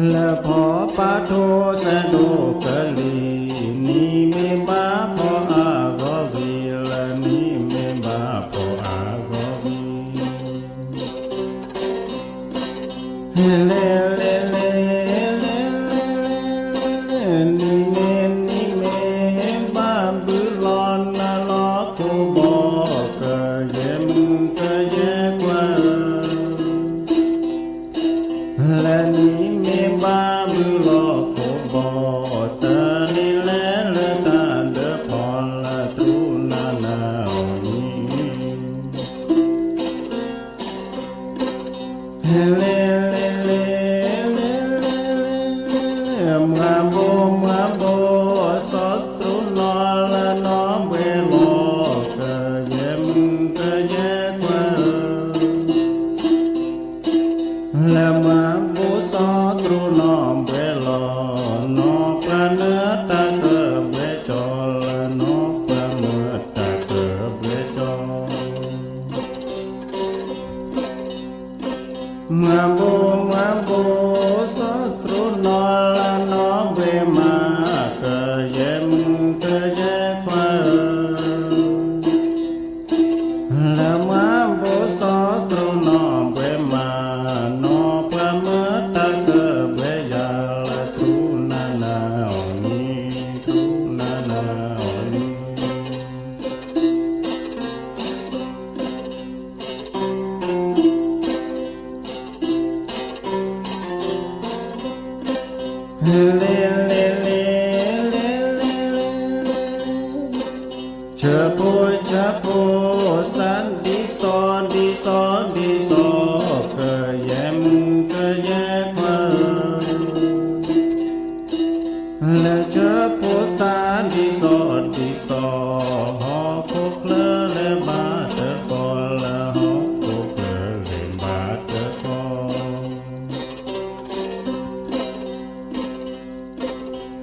လၢဖီပာ်ထိၣ်စဲဒိၣ်ကလံၤ, နံၤမ့ၢ်ဘၣ်ဖီအါဂီၢ်ဂ့ၤ, လၢနံၤမ့ၢ်ဘၣ်ဖီအါဂီၢ်ဂ့ၤ, လဲၤလဲၤလဲၤ နံၤမ့ၢ် နံၤမ့ၢ်ဘၣ်ဘုလီၤနၤလီၤခိၣ်ဘီၣ်, ကယဲၢ်မုၣ်ကယဲၢ်ခွါဧၢ, လၢနံၤမ့ၢ်ဘၣ်ဘုလီၤခိၣ်ဘီၣ်, တၢ်န့ၣ်လဲၤလၢတၢ်ဒၢးဖီလာ် သရူးနၤနၤအီၤန့ၣ် လဲၤလဲၤလဲၤ မွၤဘိမွၤဘိ စီၤသရူးနီၢ်လၢနီၢ်ဘှဲလီၤ, ကယဲၢ်မုၣ်ကယဲၢ်ခွါဧၢ, လၢမွၤဘိစီၤသရူးနီၢ်ဘှဲလီၤ, နီၢ်ပှၤနၢတၢ်ကဘှဲကၠီ, လၢနီၢ်ပှၤမၢတၢ်ကဘှဲကၠီ မွၤဘိမွၤဘိ စီၤသရူးနီၢ်လၢနီၢ်ဘှဲမး, ကယဲၢ်မုၣ်ကယဲၢ်ခွါဧၢ, လၢမွၤဘိစီၤသရူးနီၢ်ဘှဲမး, နီၢ်ပှၤမၢတၢ်ကဘှဲယၤ, လၢသရူးနၤနၤအီၤန့ၣ်, သရူးနၤနၤအီၤန့ၣ် လဲၤလဲၤလဲၤ ဆၢဖိဆၢဖိ စၤဒံစီၤဒံစီၤဒံစီၤ, ကယဲၢ်မုၣ်ကယဲၢ်ခွါဧၢ, လၢဆၢဖိသးဒံစီၤဒံစီၤ, ဟီၣ်ခိၣ်ချၢလဲၤဘၣ်တခီ, လၢဟီၣ်ခိၣ်ချၢလဲၤဘၣ်တခီ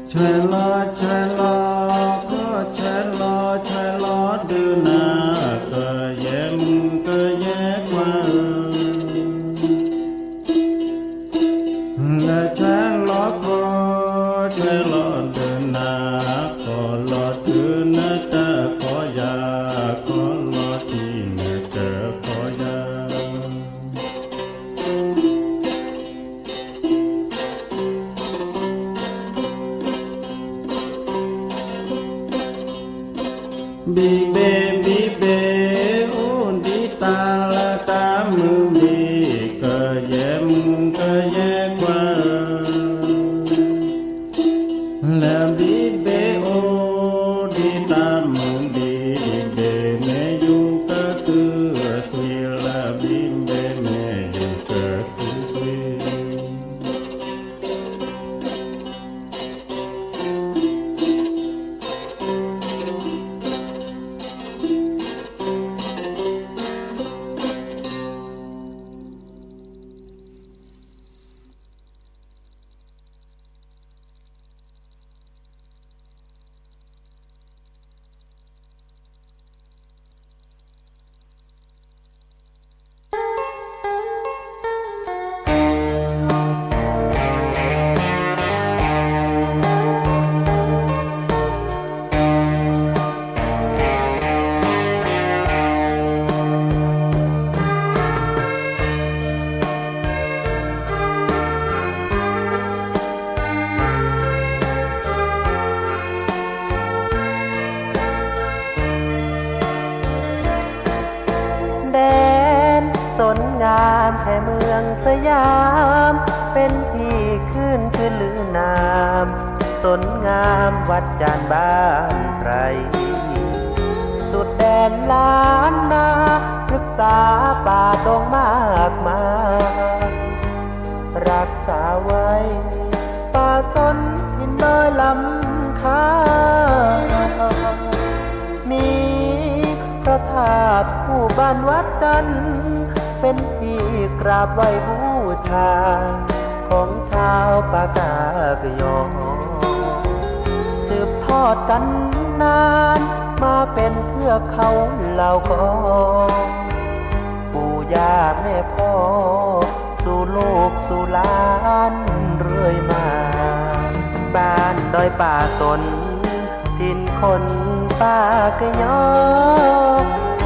ဆဲးလီၤဆဲးလီၤ ခီၣ်ဆဲးလီၤဆဲးလီၤဒုးနၤ, ကယဲၢ်မုၣ်ကယဲၢ်ခွါဧၢ, လၢဆဲးလီၤခီၣ်ဆဲးလီၤဒုးနၤ, ခီၣ်လီၤတုၤနတၢ်ခီယၤ, ခီၣ်လီၤတုၤနတၢ်ခီယၤ ဘံၣ်ဘ့ၣ်ဘံၣ်ဘ့ၣ် အိၣ်ဒံးတၢ်လၢတၢ်မုာ်မံၤ, ကယဲၢ်မုၣ်ကယဲၢ်ခွါဧၢ, လၢဘံၣ်ဘ့ၣ်အိၣ်ဒံးတၢ်မုာ်ဒံး, ဘံၣ်ဘ့ၣ်မ့ၢ်ယူၤကသုးစွံ, လၢဘံၣ်ဘ့ၣ်မ့ၢ်ယူၤကသုးစွံ แดนสนงามแห่เมืองสยาม เป็นที่ขึ้นชื่อลือนาม สนงามวัดจานบ้านไพร สุดแดนล้านนา พฤกษาป่าดงมากมาย รักษาไว้ ป่าสนถิ่นดอยลำคา มีพระธาตุคู่บ้านวัดจันทร์ เป็นที่กราบไหว้บูชา ของชาวปากากยอ สืบทอดกันนาน มาเป็นเทือกเขาเหล่ากอ ปู่ย่าแม่พ่อ สู่ลูกสู่หลานเรื่อย บ้านดอยป่าสน ถิ่นคนป่าเกยอ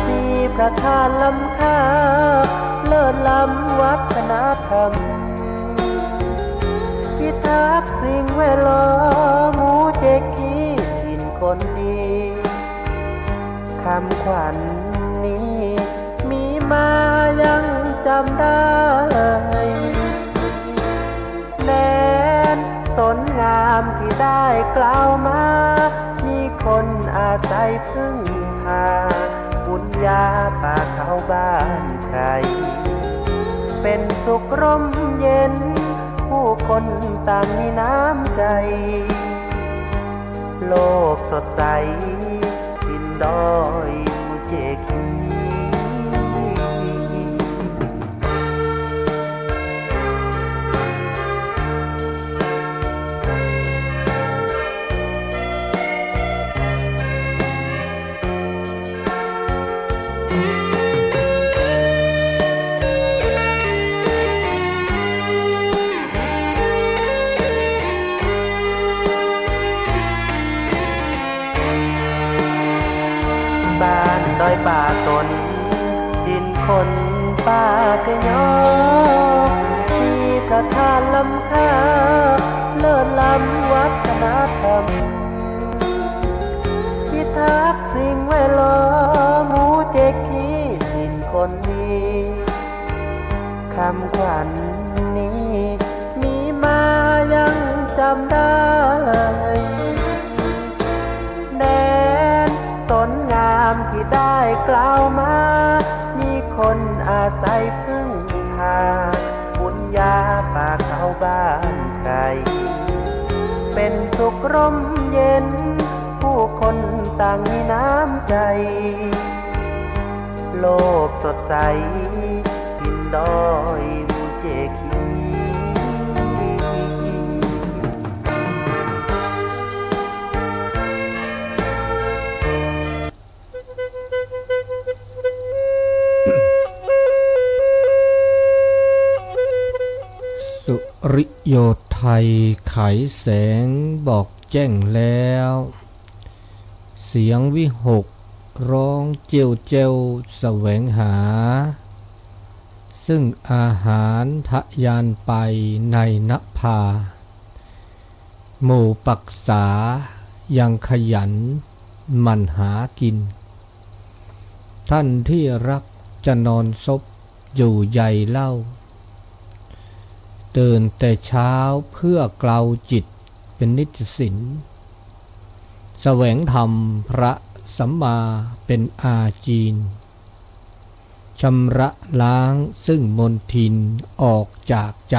มีพระธาตุล้ำค่า เลิศล้ำวัฒนธรรม พิทักษ์สิ่งแวดล้อม หมู่เจคี ถิ่นคนดี คำขวัญนี้มีมายังจำได้ แดนสนงามที่ได้กล่าวมา มีคนอาศัยพึ่งพา บุญญาป่าเขาบ้านใคร เป็นสุขร่มเย็น ผู้คนต่างมีน้ำใจ โลกสดใส ถิ่นดอยภูเจคี บ้านดอยป่าสน ถิ่นคนป่าเกยอ มีพระธาตุล้ำค่า เลิศล้ำวัฒนธรรม พิทักษ์สิ่งแวดล้อม หมู่เจคี ถิ่นคนดี คำขวัญนี้มีมายังจำได้ แดนสนงามที่ได้กล่าวมา มีคนอาศัยพึ่งพา บุญญาป่าเขาบ้านใคร เป็นสุขร่มเย็น ผู้คนต่างมีน้ำใจ โลกสดใส ถิ่นดอยภูเจคี สุริโยไทยไขแสง บอกแจ้งแล้ว เสียงวิหกร้องเจียวเจียวแสวงหา ซึ่งอาหารทะยานไปในนภา หมู่ปักษายังขยันหมั่นหากิน ท่านที่รักจะนอนซบอยู่ใยเล่า ตื่นแต่เช้าเพื่อเกลาจิตเป็นนิจสิน แสวงธรรมพระสัมมาเป็นอาจีน ชำระล้างซึ่งมลทินออกจากใจ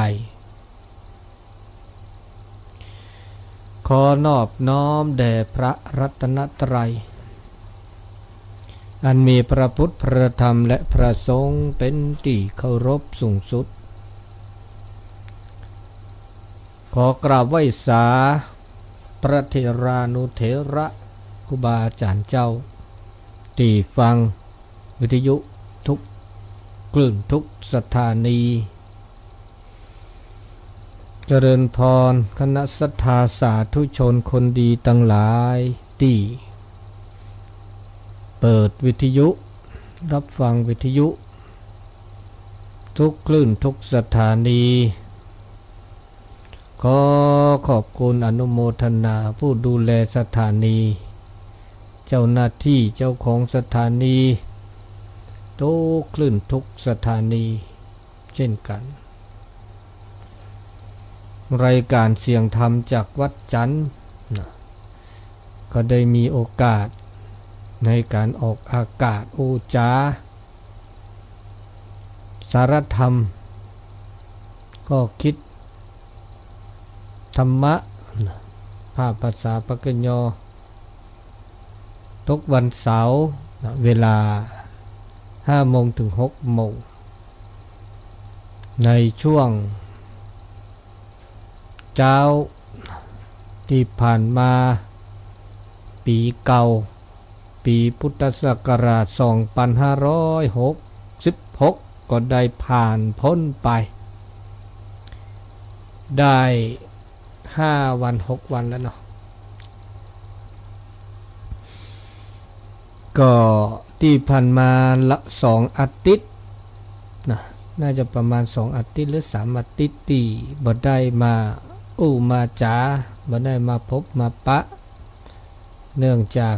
ขอนอบน้อมแด่พระรัตนตรัย อันมีพระพุทธ พระธรรม และพระสงฆ์เป็นที่เคารพสูงสุด ขอกราบไหว้สา พระเถรานุเถระ ครูบาอาจารย์เจ้า ที่ฟังวิทยุทุกคลื่นทุกสถานี เจริญพร คณะศรัทธาสาธุชนคนดีทั้งหลายที่เปิดวิทยุ รับฟังวิทยุ ทุกคลื่นทุกสถานี ขอขอบคุณอนุโมทนาผู้ดูแลสถานี เจ้าหน้าที่เจ้าของสถานี ทุกคลื่นทุกสถานี เช่นกัน รายการเสียงธรรมจากวัดจันทน์นะ ก็ได้มีโอกาสในการออกอากาศอู้จ๋า สารธรรม ข้อคิดธรรมะ ภาพภาษาปากกยอ ทุกวันเสาร์ เวลา ห้าโมงถึง หกโมง ในช่วงเช้าที่ผ่านมา ปีเก่า ปีพุทธศักราช สองพันห้าร้อยหกสิบหก ก็ได้ผ่านพ้นไป ได้ห้าวัน หกวันแล้วเนาะ ก็ที่ผ่านมาละสองอาทิตย์นะ น่าจะประมาณสองอาทิตย์หรือสามอาทิตย์ที่บ่ได้มาอู้มาจ๋า บ่ได้มาพบมาปะ เนื่องจาก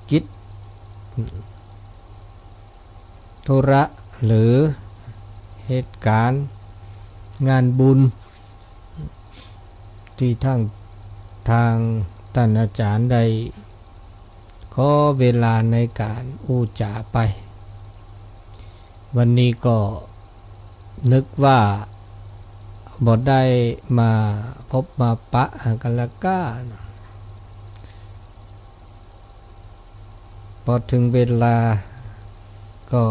กิจ ธุระ หรือเหตุการณ์งานบุญ ที่ทาง ทางท่านอาจารย์ได้ ขอเวลาในการอู้จ๋าไป วันนี้ก็นึกว่าบ่ได้มาพบมาปะกันแล้วก้า พอถึงเวลาก็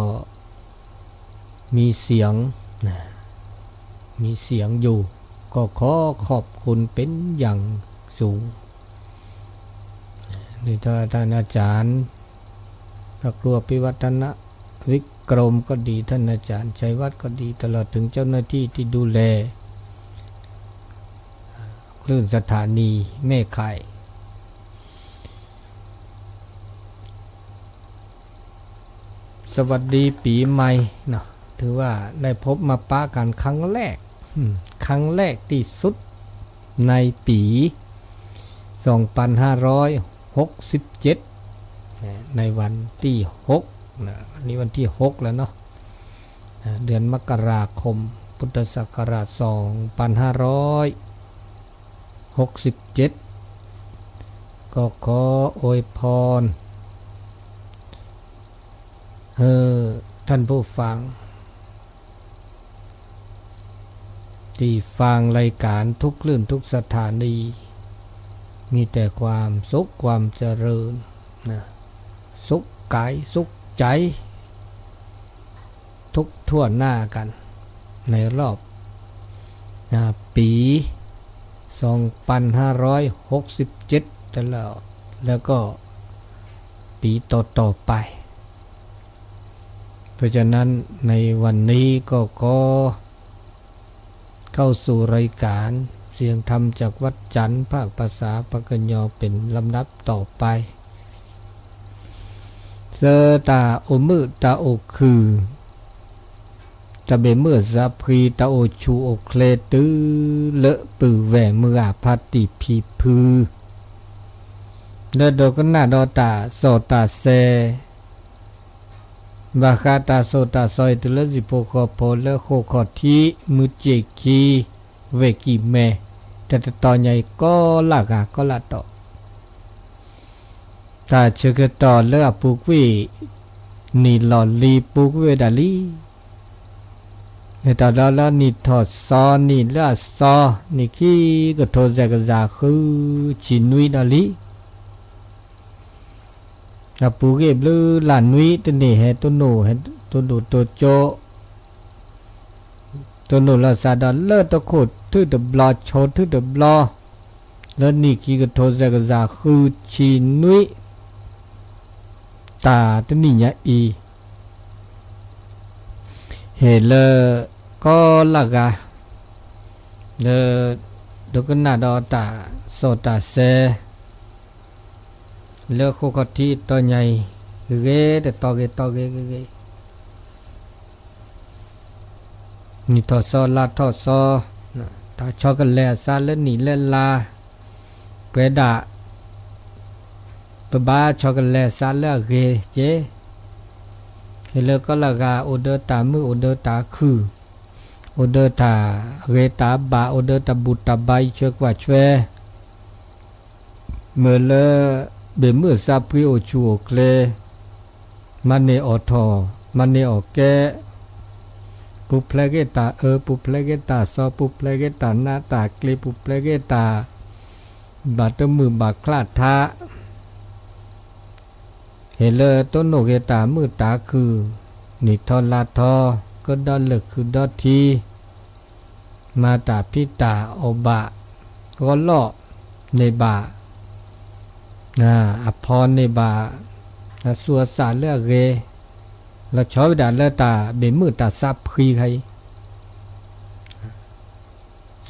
มีเสียงนะ มีเสียงอยู่ ก็ขอขอบคุณเป็นอย่างสูง นี่ถ้าท่านอาจารย์ พระครูอภิวัฒนวิกรมก็ดี ท่านอาจารย์ชัยวัฒน์ก็ดี ตลอดถึงเจ้าหน้าที่ที่ดูแล คลื่นสถานีแม่ข่าย สวัสดีปีใหม่เนาะ ถือว่าได้พบมาปะกันครั้งแรก อืม ครั้งแรกที่สุดในปี สองพันห้าร้อยหกสิบเจ็ด นะ ในวันที่ หก นะ วันนี้วันที่ หก แล้วเนาะ นะ เดือนมกราคม พุทธศักราช สองพันห้าร้อย หกสิบเจ็ด ก็ขออวยพร เออ ท่านผู้ฟัง ที่ฟังรายการทุกคลื่นทุกสถานี มีแต่ความสุขความเจริญนะ สุขกายสุขใจ ทุกทั่วหน้ากัน ในรอบ นะ ปี สองพันห้าร้อยหกสิบเจ็ด แล้ว แล้วก็ปีต่อๆ ไป เพราะฉะนั้นในวันนี้ก็ขอเข้าสู่รายการเสียงธรรมจากวัดจันทร์ ภาคภาษาปากกยอเป็นลำดับต่อไป ဆၢတၢ်အိၣ်မုာ်တၢ်အိၣ်ခုၣ် တၢ်ဘၣ်မုာ်စၢ်ဖှံ တၢ်အိၣ်ဆူၣ်အိၣ်ချ့ တုၤလၢပုၢ်ဝဲၢ်မုၢ်ဂၤဖါတံၢ်ဖံဖု လၢဒိကနၣ်ဒီးတၢ်စီၣ်တၢ်ဆဲး ဘၣ်ဃးတၢ်စိၣ်တၢ်စီအံၤ တုၤလၢဟံၣ်ဖိဃီဖိ လၢဃိာ်ခီၣ်ထံး မုၢ်ဆ့ၣ်ခံ ဝ့ၢ်ကံၢ်မဲ တၢ်တတီၤညါအံၤ ကီးလၢ်ဂၤကီးလၢ်တီၤ တၢ်ဆၢကတီၢ်လၢအပူၤကွံာ် နံၣ်လီၤလံၤပူၤကွံာ်ဝဲဒၣ်လံ ဟဲတၢ်ဒီးလၢနံၣ်ထီၣ်စီ နံၣ်လၢအစီ နံၣ်ခံကထိစဲးကစၢ်ဃုဆံနွံဒီးလံ အပူၤကွံာ်ဘျုးလၢ်နွံ တန့ၢ်ဟဲတိၢ်နီၣ် ဟဲတိၢ်ဒိၣ်တိၢ်ကၠိ တိၢ်နီၣ်လီၤစၢ်ဒီးလၢတခိၣ်ထုၣ်တဘျီ ဆိးထုၣ်တဘျီ လၢနံၣ်ခံကထိစဲးကစၢ်ဃုဆံနွံ တၢ်တနံၣ်ညါအံၤ ဟ့ၣ်လၢကီးလၢ်ဂၤ လၢ ဒိကနၣ်ဒီးတၢ်စီၣ်တၢ်ဆဲး လၢဃိာ်ခီၣ်ထံးအတီၤညါအံၤ ဂ့ၤဂ့ၤ တတီၤဂ့ၤတီၤဂ့ၤဂ့ၤဂ့ၤ နံၣ်ထီၣ်စီလါထီၣ်စီ တၢ်ဆီကလဲၤအသးလၢနံၣ်လၢလါ ပှဲၤဒၣ် ပဘၣ်ဆီကလဲၤအသးလၢအဂ့ၤက့ၤ ဟ့ၣ်လၢကီးလၢ်ဂၤ အိၣ်ဒီးတၢ်မုာ် အိၣ်ဒီးတၢ်ခုၣ် အိၣ်ဒီးတၢ်ဂ့ၤတၢ်ဘၣ် အိၣ်ဒီးတၢ်ဘူၣ်တၢ်ဘါအံးဆွဲကွၢ်ဆွဲ မ့ၢ်လၢ ဘၣ်မုာ်စၢ်ဖှံအိၣ်ဆူၣ်အိၣ်ချ့ မၤန့ၢ်အီၣ်ထီၣ် မၤန့ၢ်အီၣ်ကဲ ပူၤဖျဲးက့ၤတၢ်အၢ ပူၤဖျဲးက့ၤတၢ်စီ ပူၤဖျဲးက့ၤတၢ်နးတၢ်ကျံၤ ပူၤဖျဲးက့ၤတၢ် ဘၣ်တမုာ်ဘၣ်ချၢ်ထး ဟ့ၣ်လၢတိၢ်နီၣ်က့ၤတၢ်မုာ်တၢ်ခုၣ် နံၣ်ထီၣ်လါထီၣ် ကဒီးလၢာ်ခုၣ်ဒီးထံ မၤတၢ်ဖံးတၢ်အီၣ်ဘၣ် ဂီၢ်လီၢ်န့ၢ်ဘၣ် အဖီန့ၢ်ဘၣ် အသူၣ်အသးလၢအဂ့ၤ လီၤဆီဝဲဒၣ်လၢတၢ်ဘၣ်မုာ်တၢ်စၢ်ဖှံခါအံၤ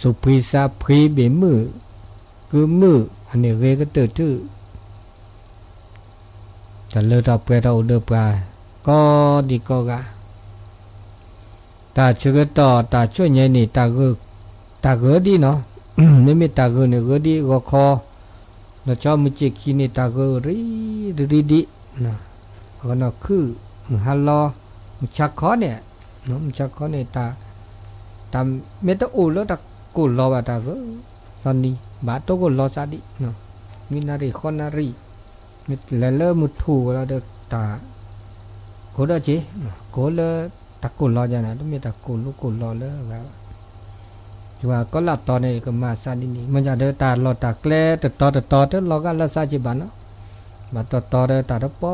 သူၣ်ဖှံသးဖှံဘၣ်မုာ် ကုမုာ် အန့ၣ်ဂ့ၤကတၢၢ်ထူၣ် တၢ်လၢထီၣ်ပှဲၤထီၣ်အိၣ်ဒီးပှၤ ကိးဒံကိးဂၤ, တၢ်ဆၢကတီၢ်တၢ်ဆူညါန့ၣ် တၢ်ဂၢၢ်ဒ်နီၤ, မ့မ့ၢ်တၢ်ဂၢၢ်န့ၣ် ဂၢၢ်ဒ်ဂီၤခီ, လီၤဆီမုၢ်ဆ့ၣ်ခံန့ၣ် တၢ်ဂၢၢ်ရံၣ်ရံၣ်ဒံး, အဂီၢ်နီၢ်ခုၣ် မုၢ်ဟါလီၤ, မုၢ်ဆါခီန့ၣ်, မုၢ်ဆါခီန့ၣ် တၢ်မ့ၢ်တအိၣ်လၢတၢ်ကိၢ်လီၤဘၣ်တၢ်ဂၢၢ်, သီနံၤ ဘၣ်တိၢ်ကိၢ်လီၤစးဒံး, မံနၣ်ရံၣ်ဃီနၣ်ရံၣ်, မ့ၢ်လဲၤလၢမုၢ်ထူၣ်ဝဲလီၤဒီးတၢ် ကိၢ်ဒီးက့ၤ, ကိၢ်လၢတၢ်ကိၢ်လီၤယၤန့ၣ် တမ့ၢ်တၢ်ကိၢ်လူကိၢ်လီၤလၢအဂၤဘၣ်, ယွၤကီးလၢတီၤန့ၣ် ကမၤစးဒ်န့ၣ် မ့ၢ်ယၤဒီးတၢ်လီၢ်တၢ်ကျဲတတီၤတတီၤ တလီၤဂာ်လၢစးက့ၤဘၣ်နီၤ, ဘၣ်တီတီဒီးတၢ်တပီ,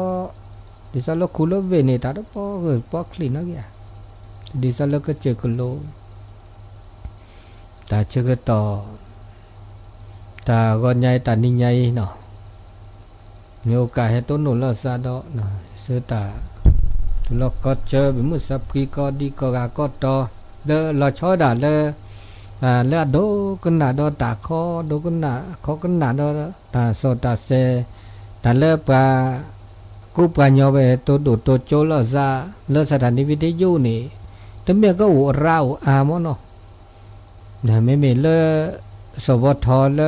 ဒ်သိးလၢခူလၢဝ့ၢ်န့ၣ် တၢ်တပီဂၢၢ်ပီချံးနီၢ်က့ၤဧါ, ဒ်သိးလၢကစၢၢ်ကလိ တၢ်ဆၢကတီၢ် တၢ်ဂီၤညါအံၤ တၢ်နံၤညါအံၤနီၤ, မ့ၢ်အိၣ်ကၣ်ဟဲတိၢ်နီၣ်လီၤသးဒီး ဆၢတၢ် တုၤလီၤကီၢ်စၢၤ ပမုၢ်စၢဖှံကီးဒံကီးဂၤကီၢ်တီ လၢလီၤဆီဝဲဒၣ်လၢ လၢအဒိကနၣ်ဒီးတၢ်ခီ ဒိကနၣ်ခီကနၣ်ဒီးတၢ်စီၣ်တၢ်စဲး, တၢ်လၢပှၤ ကူပှၤညီဝဲ တိဒိၣ်တိကၠိလီၤသး လၢစးထီၣ်န့ၣ် video န့ၣ် တမ့ၢ်ကအိၣ်အရါအိၣ်အါမ့ၢ်နီၤ, မ့မ့ၢ်လၢ စီၤဘီထီလၢ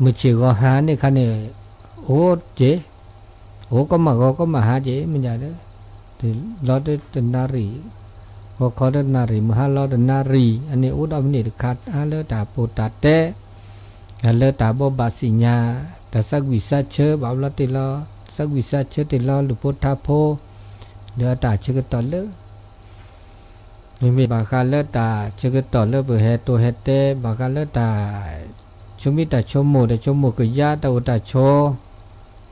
မုၢ်ဆ့ၣ်ဂီၤဟါန့ၣ်ခါန့ၣ် အိၣ်က့ၤ, အိၣ်ကီမးဂီၤကီမးဟါက့ၤ မ့ၢ်ညါဒီး လီၤတနၣ်ရံၣ်, ဂီၤခီတနၣ်ရံၣ် မုၢ်ဟါလီၤတနၣ်ရံၣ် အန့ၣ်အိၣ်ဒီးမံးနံးတခါ အါလၢတၢ်ပိာ်တၢ်တဲ လၢတၢ်ဘိးဘၣ်သ့ၣ်ညါ တၢ်သးဝံၣ်သးဆၢ ဘၣ်ဘျီတ့ၢ်လီၤ သးဝံၣ်သးဆၢတ့ၢ်လီၤ လုၢ်ဖိထါဖိ ဒီးအတၢ်ဆၢကတီၢ်လၢ မ့မ့ၢ်ဘၣ်ဃးလၢတၢ်ဆၢကတီၢ်လၢပဟဲတိၢ်ဟဲတဲ ဘၣ်ဃးလၢတၢ် ဆိမိၣ်တၢ်ဆိကမိၣ် တၢ်ဆိကမိၣ်ကယါ တၢ်အိၣ်တၢ်ဆိ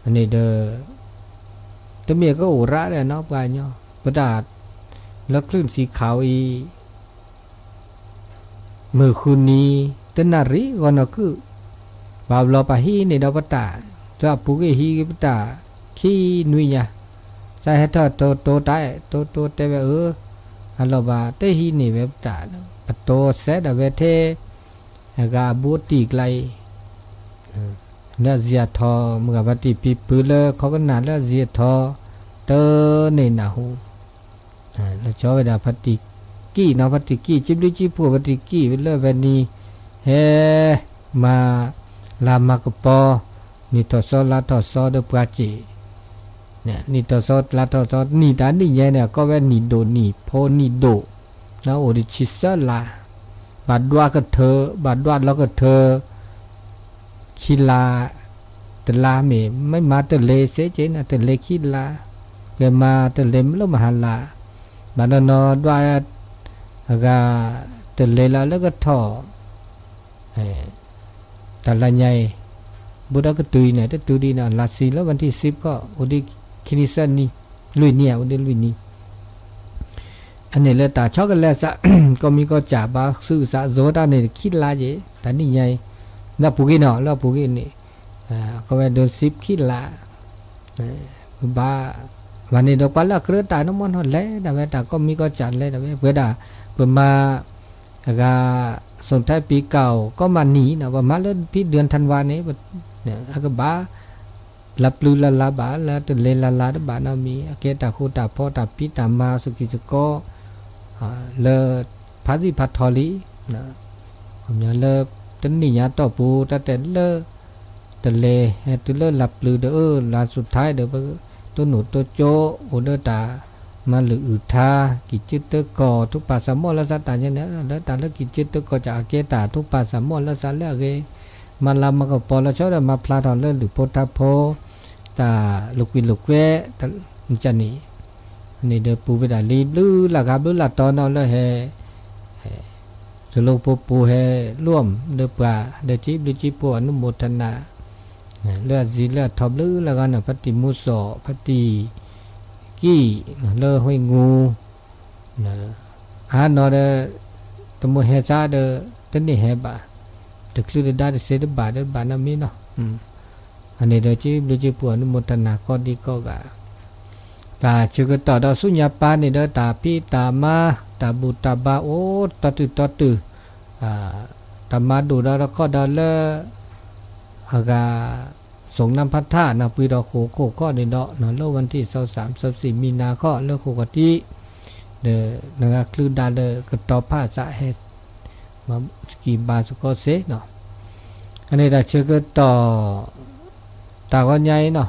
အန့ၣ်ဒီး တမ့ၢ်ကအိၣ်ရၣ်လၢနီၤ ပှၤကညီ ပတၢ် လၢ คลื่นสีขาว အံၤ မုၢ်ဃုနံၤ တနၣ်ရံၣ် ဂီၤနီၢ်ခုၣ် ဘၣ်ဘျီပှၤဟံးန့ၢ်ဒီးပတၢ် လၢအပူၤကွံာ်ဟံးပတၢ် ခံနွံညါ စးဟဲထီၣ်တိတိတၢ်အဲၣ် တိတိတဲဝဲအၢ အလီၢ်ဘၣ်တဟံးန့ၢ်ဝဲပတၢ် ပတိစဲဒၣ်ဝဲထဲ အဂၤအဘူးအတံၢ်ကျါအံၤ လၢအစံးအထီၣ် မုၢ်ဂၤဖါတံၢ်ဖံဖုလၢခီကနၣ်လၢအစံးအထီၣ် တန့ၢ်နၢ်ဟူ လီၤဆီဝဲဒၣ်ဖါတံၢ်ကံၣ်နီၤ ဖါတံၢ်ကံၣ် ကၠံဘျုးကၠံဖှိၣ် ဖါတံၢ်ကံၣ်လၢအဝဲန့ၣ် ဟဲ မၤလၤမၤကပီၤ နံၣ်ထီၣ်စီလါထီၣ်စီဒီးပှၤစ့ၢ် နံၣ်ထီၣ်စီလါထီၣ်စီ နံၣ်တၢ်နံၣ်ညါန့ၣ် ကိးဝဲနံၣ်ဒိၣ်နံၣ်ဖိနံၣ်ဒိၣ် အိၣ်ဒံးဆံသၢလါ ဘၣ်ဒွးကထၢ ဘၣ်ဒွးလီၤကထၢ ခံလါ တလါမ့ၢ် မ့ၢ်မၤတလဲၤစ့ၢ်ကီးန့ၣ် တလဲၤခံလါ ကဲမၤတလဲၤမ့ၢ်လၢမဟါလါ ဘၣ်နီၢ်နီၢ်ဒွး အဂၤ တလဲၤလၢလၢကထီၣ် တၢ်လၢညါအံၤ ဘူးဒီးကတုၤအံၤန့ၣ် တတုၤဒံးနီၤ လါဆံလၢ วันที่สิบ ခီ အိၣ်ဒံးခံနံၣ်သၢနံၣ် လွံၢ်နံၣ် အိၣ်ဒံးလွံၢ်နံၣ် အန့ၣ်လၢတၢ်ဆီကလဲၤစး ကီၢ်မံကီၢ်စၢ်ဘၣ်သုးစး ယိၤတၢ်န့ၣ်ခံလါယ့ၣ် တၢ်နံၣ်ညါအံၤ လၢအပူၤကွံာ်နီၤ လၢအပူၤကွံာ်န့ၣ် ကီးဝဲဒိစံခံလါ ဘၣ် ဘၣ်န့ၣ်ဒီးကွၢ်လၢအကြၢးတၢ်နီၢ်မီၢ်နီၢ်လဲၤဒၣ်ဝဲတၢ်ကီၢ်မံကီၢ်စၢ်လဲၤဒၣ်ဝဲ ပဝဲဒၣ် ပမၤ အဂၤ ส่งท้ายปีเก่า ကီးမးနံၤနီၤ ပမၤလၢဖံဒုၣ်ထၣ်ဝါန့ၣ် အကဘၣ် လၢပျုၤလၢလါဘၣ် လၢတလဲၤလၢလါတဘၣ်နီတမံၤ အကဲတၢ်ဃူတၢ်ဖိးတၢ်ဖံးတၢ်မၤစူၢ်က့ၤစ့ၢ်ကီး လၢ ဖးသံၣ်ဖးထီလံ လၢ တနံၣ်ညါတီၢ်ပူၤ တၢ်တဲလၢ တလဲၤဟဲတုၤလၢလၢပျုၤဒီး အၢ လါစူၤထါဒီး ပတိၢ်နီၣ်တိကၠိ အိၣ်ဒီးတၢ်မၤလုၢ်အုၣ်ထါ ကံၢ်ကၢတၢကီၢ် ထူးပာ်စၢ်မီၢ်လၢသးတၢ်ညါန့ၣ် လၢတၢ်လၢကံၢ်ကၢတၢကီၢ် ကကဲတၢ်ထူးပာ်စၢ်မီၢ်လၢသးလၢအဂ့ၤ မၤလၤမၤကပီၤလီၤဆီဒီးမၤဖျါထီၣ်လၢလုၢ်ဖိထါဖိ တၢ်လိာ်ကွံာ်လိာ်ကွဲ န့ၣ် န့ၣ်ဒီးပူၤဝဲဒၣ်လံ ဘျုးလၢဂၤဘျုးလၢတီနီၤလၢဟဲ စလိပူၤပူၤဟဲ ร่วม ဒီးပှၤ ဒီးကံဘျုးကံဖှိၣ် อนุโมทนา လၢအစံးလၢအထီၣ်ဘျုးလၢဂၤန့ၣ် ဖါတံၢ်မူစီၣ် ဖါတံၢ်ကံၣ် လၢဟွံၣ်ငူ အါနီၤဒီး တမိၢ်ဟဲစါဒီး တန့ၢ်ဟဲဘၣ် တချုးတဒါတစဲးတဘၣ်ဒီးဘၣ်နီတမံၤနီၤ အန့ၣ်ဒီးကံဘျုးကံဖှိၣ် อนุโมทนา ကီးဒံးကီးဂၤ တၢ်ဆၢကတီၢ်ဒီးဆူညါပၢ်န့ၣ်ဒီး တၢ်ဖံးတၢ်မၤ တၢ်ဘူၣ်တၢ်ဘါအိၣ်တီတုၤတီတုၤ တၢ်မၤဒိၣ်ဒီးတခီဒီးလၢ အဂၤ စိၤနၢ်ဖးထၣ် နပှ့ၤဒီးဃိာ်ခိၣ်ခီၣ်န့ၣ်ဒီး လၢဝၢ်ထံၣ်သီသၢ သီသံးမံနၤခီၣ်လၢဃိာ်ကီၤတံၢ် ဒီးနဂၤချုးဒါလၢကတီၤဖးစးဟဲ စကံဘါစကီစ့နီၤ, အန့ၣ်တၢ်ဆၢကတီၢ် တၢ်ဂီၤညါအံၤနီၤ,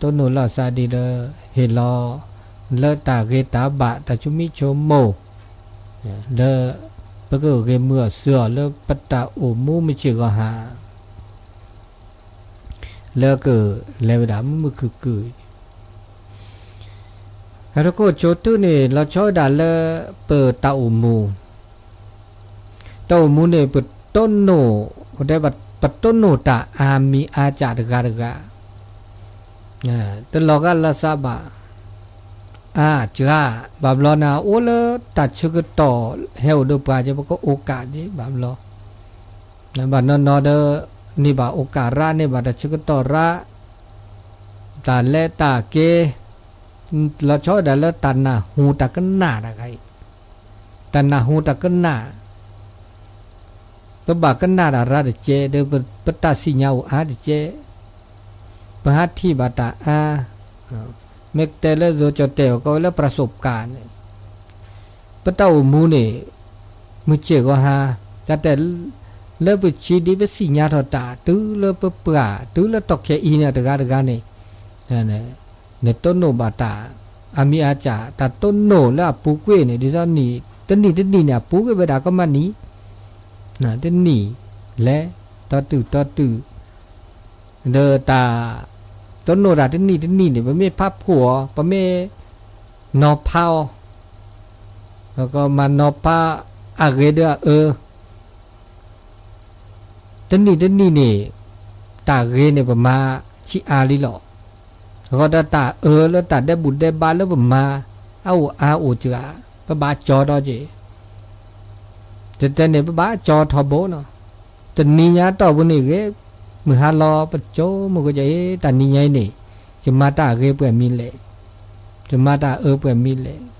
တိၢ်နီၣ်လီၤစးဒ်လၢ ဟ့ၣ်လီၤ လၢတၢ်ဂ့ၤတၢ်ဘၣ် တၢ်ဆိမိၣ်ဆိကမိၣ် လၢ ပကဂ့ၤမုာ်အီၤစၢၤအီၤလၢပတၢ်အိၣ်မူမုၢ်ဆ့ၣ်ဂီၤဟါ လၢကလဲၤဝဲဒၣ်မုာ်မုာ်ခုၣ်ခုၣ်, အတခိၣ်ဆိတုၤန့ၣ် လီၤဆီဝဲဒၣ်လၢပတၢ်အိၣ်မူ, တၢ်အိၣ်မူန့ၣ် ပတိၢ်နီၣ်, ပတိၢ်နီၣ်တၢ်အါမံၤအါစှၤတဂၤတဂၤ တလီၤဂာ်လၢစးဘၣ်, အါစှၤ, ဘၣ်ဘျီန့ၣ် အိၣ်လၢတၢ်ဆၢကတီၢ်ဟဲအိၣ်ဒီးပှၤ ပကအိၣ်ကးဒံးဘၣ်ဘျီ, ဘၣ်နီၢ်နီၢ်ဒီး န့ၢ်ဘၣ်အိၣ်ကးရၣ် န့ၢ်ဘၣ်တၢ်ဆၢကတီၢ်ရၣ်, တၢ်လဲၤတၢ်က့ၤ, လီၤဆီဝဲဒၣ်လၢတၢ်နၢ်ဟူတၢ်ကနၣ်တဂၤအံၤ, တၢ်နၢ်ဟူတၢ်ကနၣ် ပဘၣ်ကနၣ်တၢ်ရၣ်တကဲး ဒီးပတၢ်စံၣ်ညါအိၣ်အါတကဲး, ပဟးထံၣ်ဘၣ်တၢ်အါ, မ့ၢ်တဲလၢယိၤကၠီၣ်တဲာ်အီၤကီးဝဲလၢ ပြၤစိးကၤ န့ၣ်, ပတၢ်အိၣ်မူန့ၣ် မုၢ်ဆ့ၣ်ဂီၤဟါ, တၢ်တဲ လၢပဆံးဒ်ပစံၣ်ညါထီၣ်တၢ် တုၤလၢပပှၢ် တုၤလၢတီၢ်ခဲအံၤန့ၣ် တဂၤတဂၤန့ၣ် နတိၢ်နီၣ်ဘၣ်တၢ် အါမံၤအါစှၤ တၢ်တိၢ်နီၣ်လၢအပူၤကွံာ်န့ၣ် ဒ်သိးနံၣ်တနံၣ်တနံၣ်န့ၣ် အပူၤကွံာ်ဝဲဒၣ်ကီးမးနံၣ်, တနံၣ်လဲၤ တီတုၤတီတုၤ, ဒီးတၢ်တိၢ်နီၣ်တၢ်တနံၣ်တနံၣ်န့ၣ် ပမ့ၢ်ဖးဖှိၣ်အီၤ ပမ့ၢ်နီၤဖးအီၤ မၤနီၤဖးအဂ့ၤဒီးအအၢ တနံၣ်တနံၣ်န့ၣ် တၢ်ဂ့ၤန့ၣ် ပမၤဆံးအါလံလီၤ. အဃိဒီးတၢ်အၢလၢတၢ်ဒဲးဘူၣ်ဒဲးဘးလၢပမၤ အအိၣ်အါအိၣ်စှၤ ပဘၣ်ကၠီထီၣ်က့ၤ, တဲတဲန့ၣ် ပဘၣ်ကၠီထီဘိနီၤ. တနံၤညါတီၢ်ပူၤန့ၣ်ဂ့ၤ, မုၢ်ဟါလီၤ ပဆိကမိၣ်က့ၤ တၢ်နံၤညါအံၤန့ၣ် ယမၤတၢ်အဂ့ၤပှဲၤမံၤလဲၣ်, ယမၤတၢ်အၢပှဲၤမံၤလဲၣ်.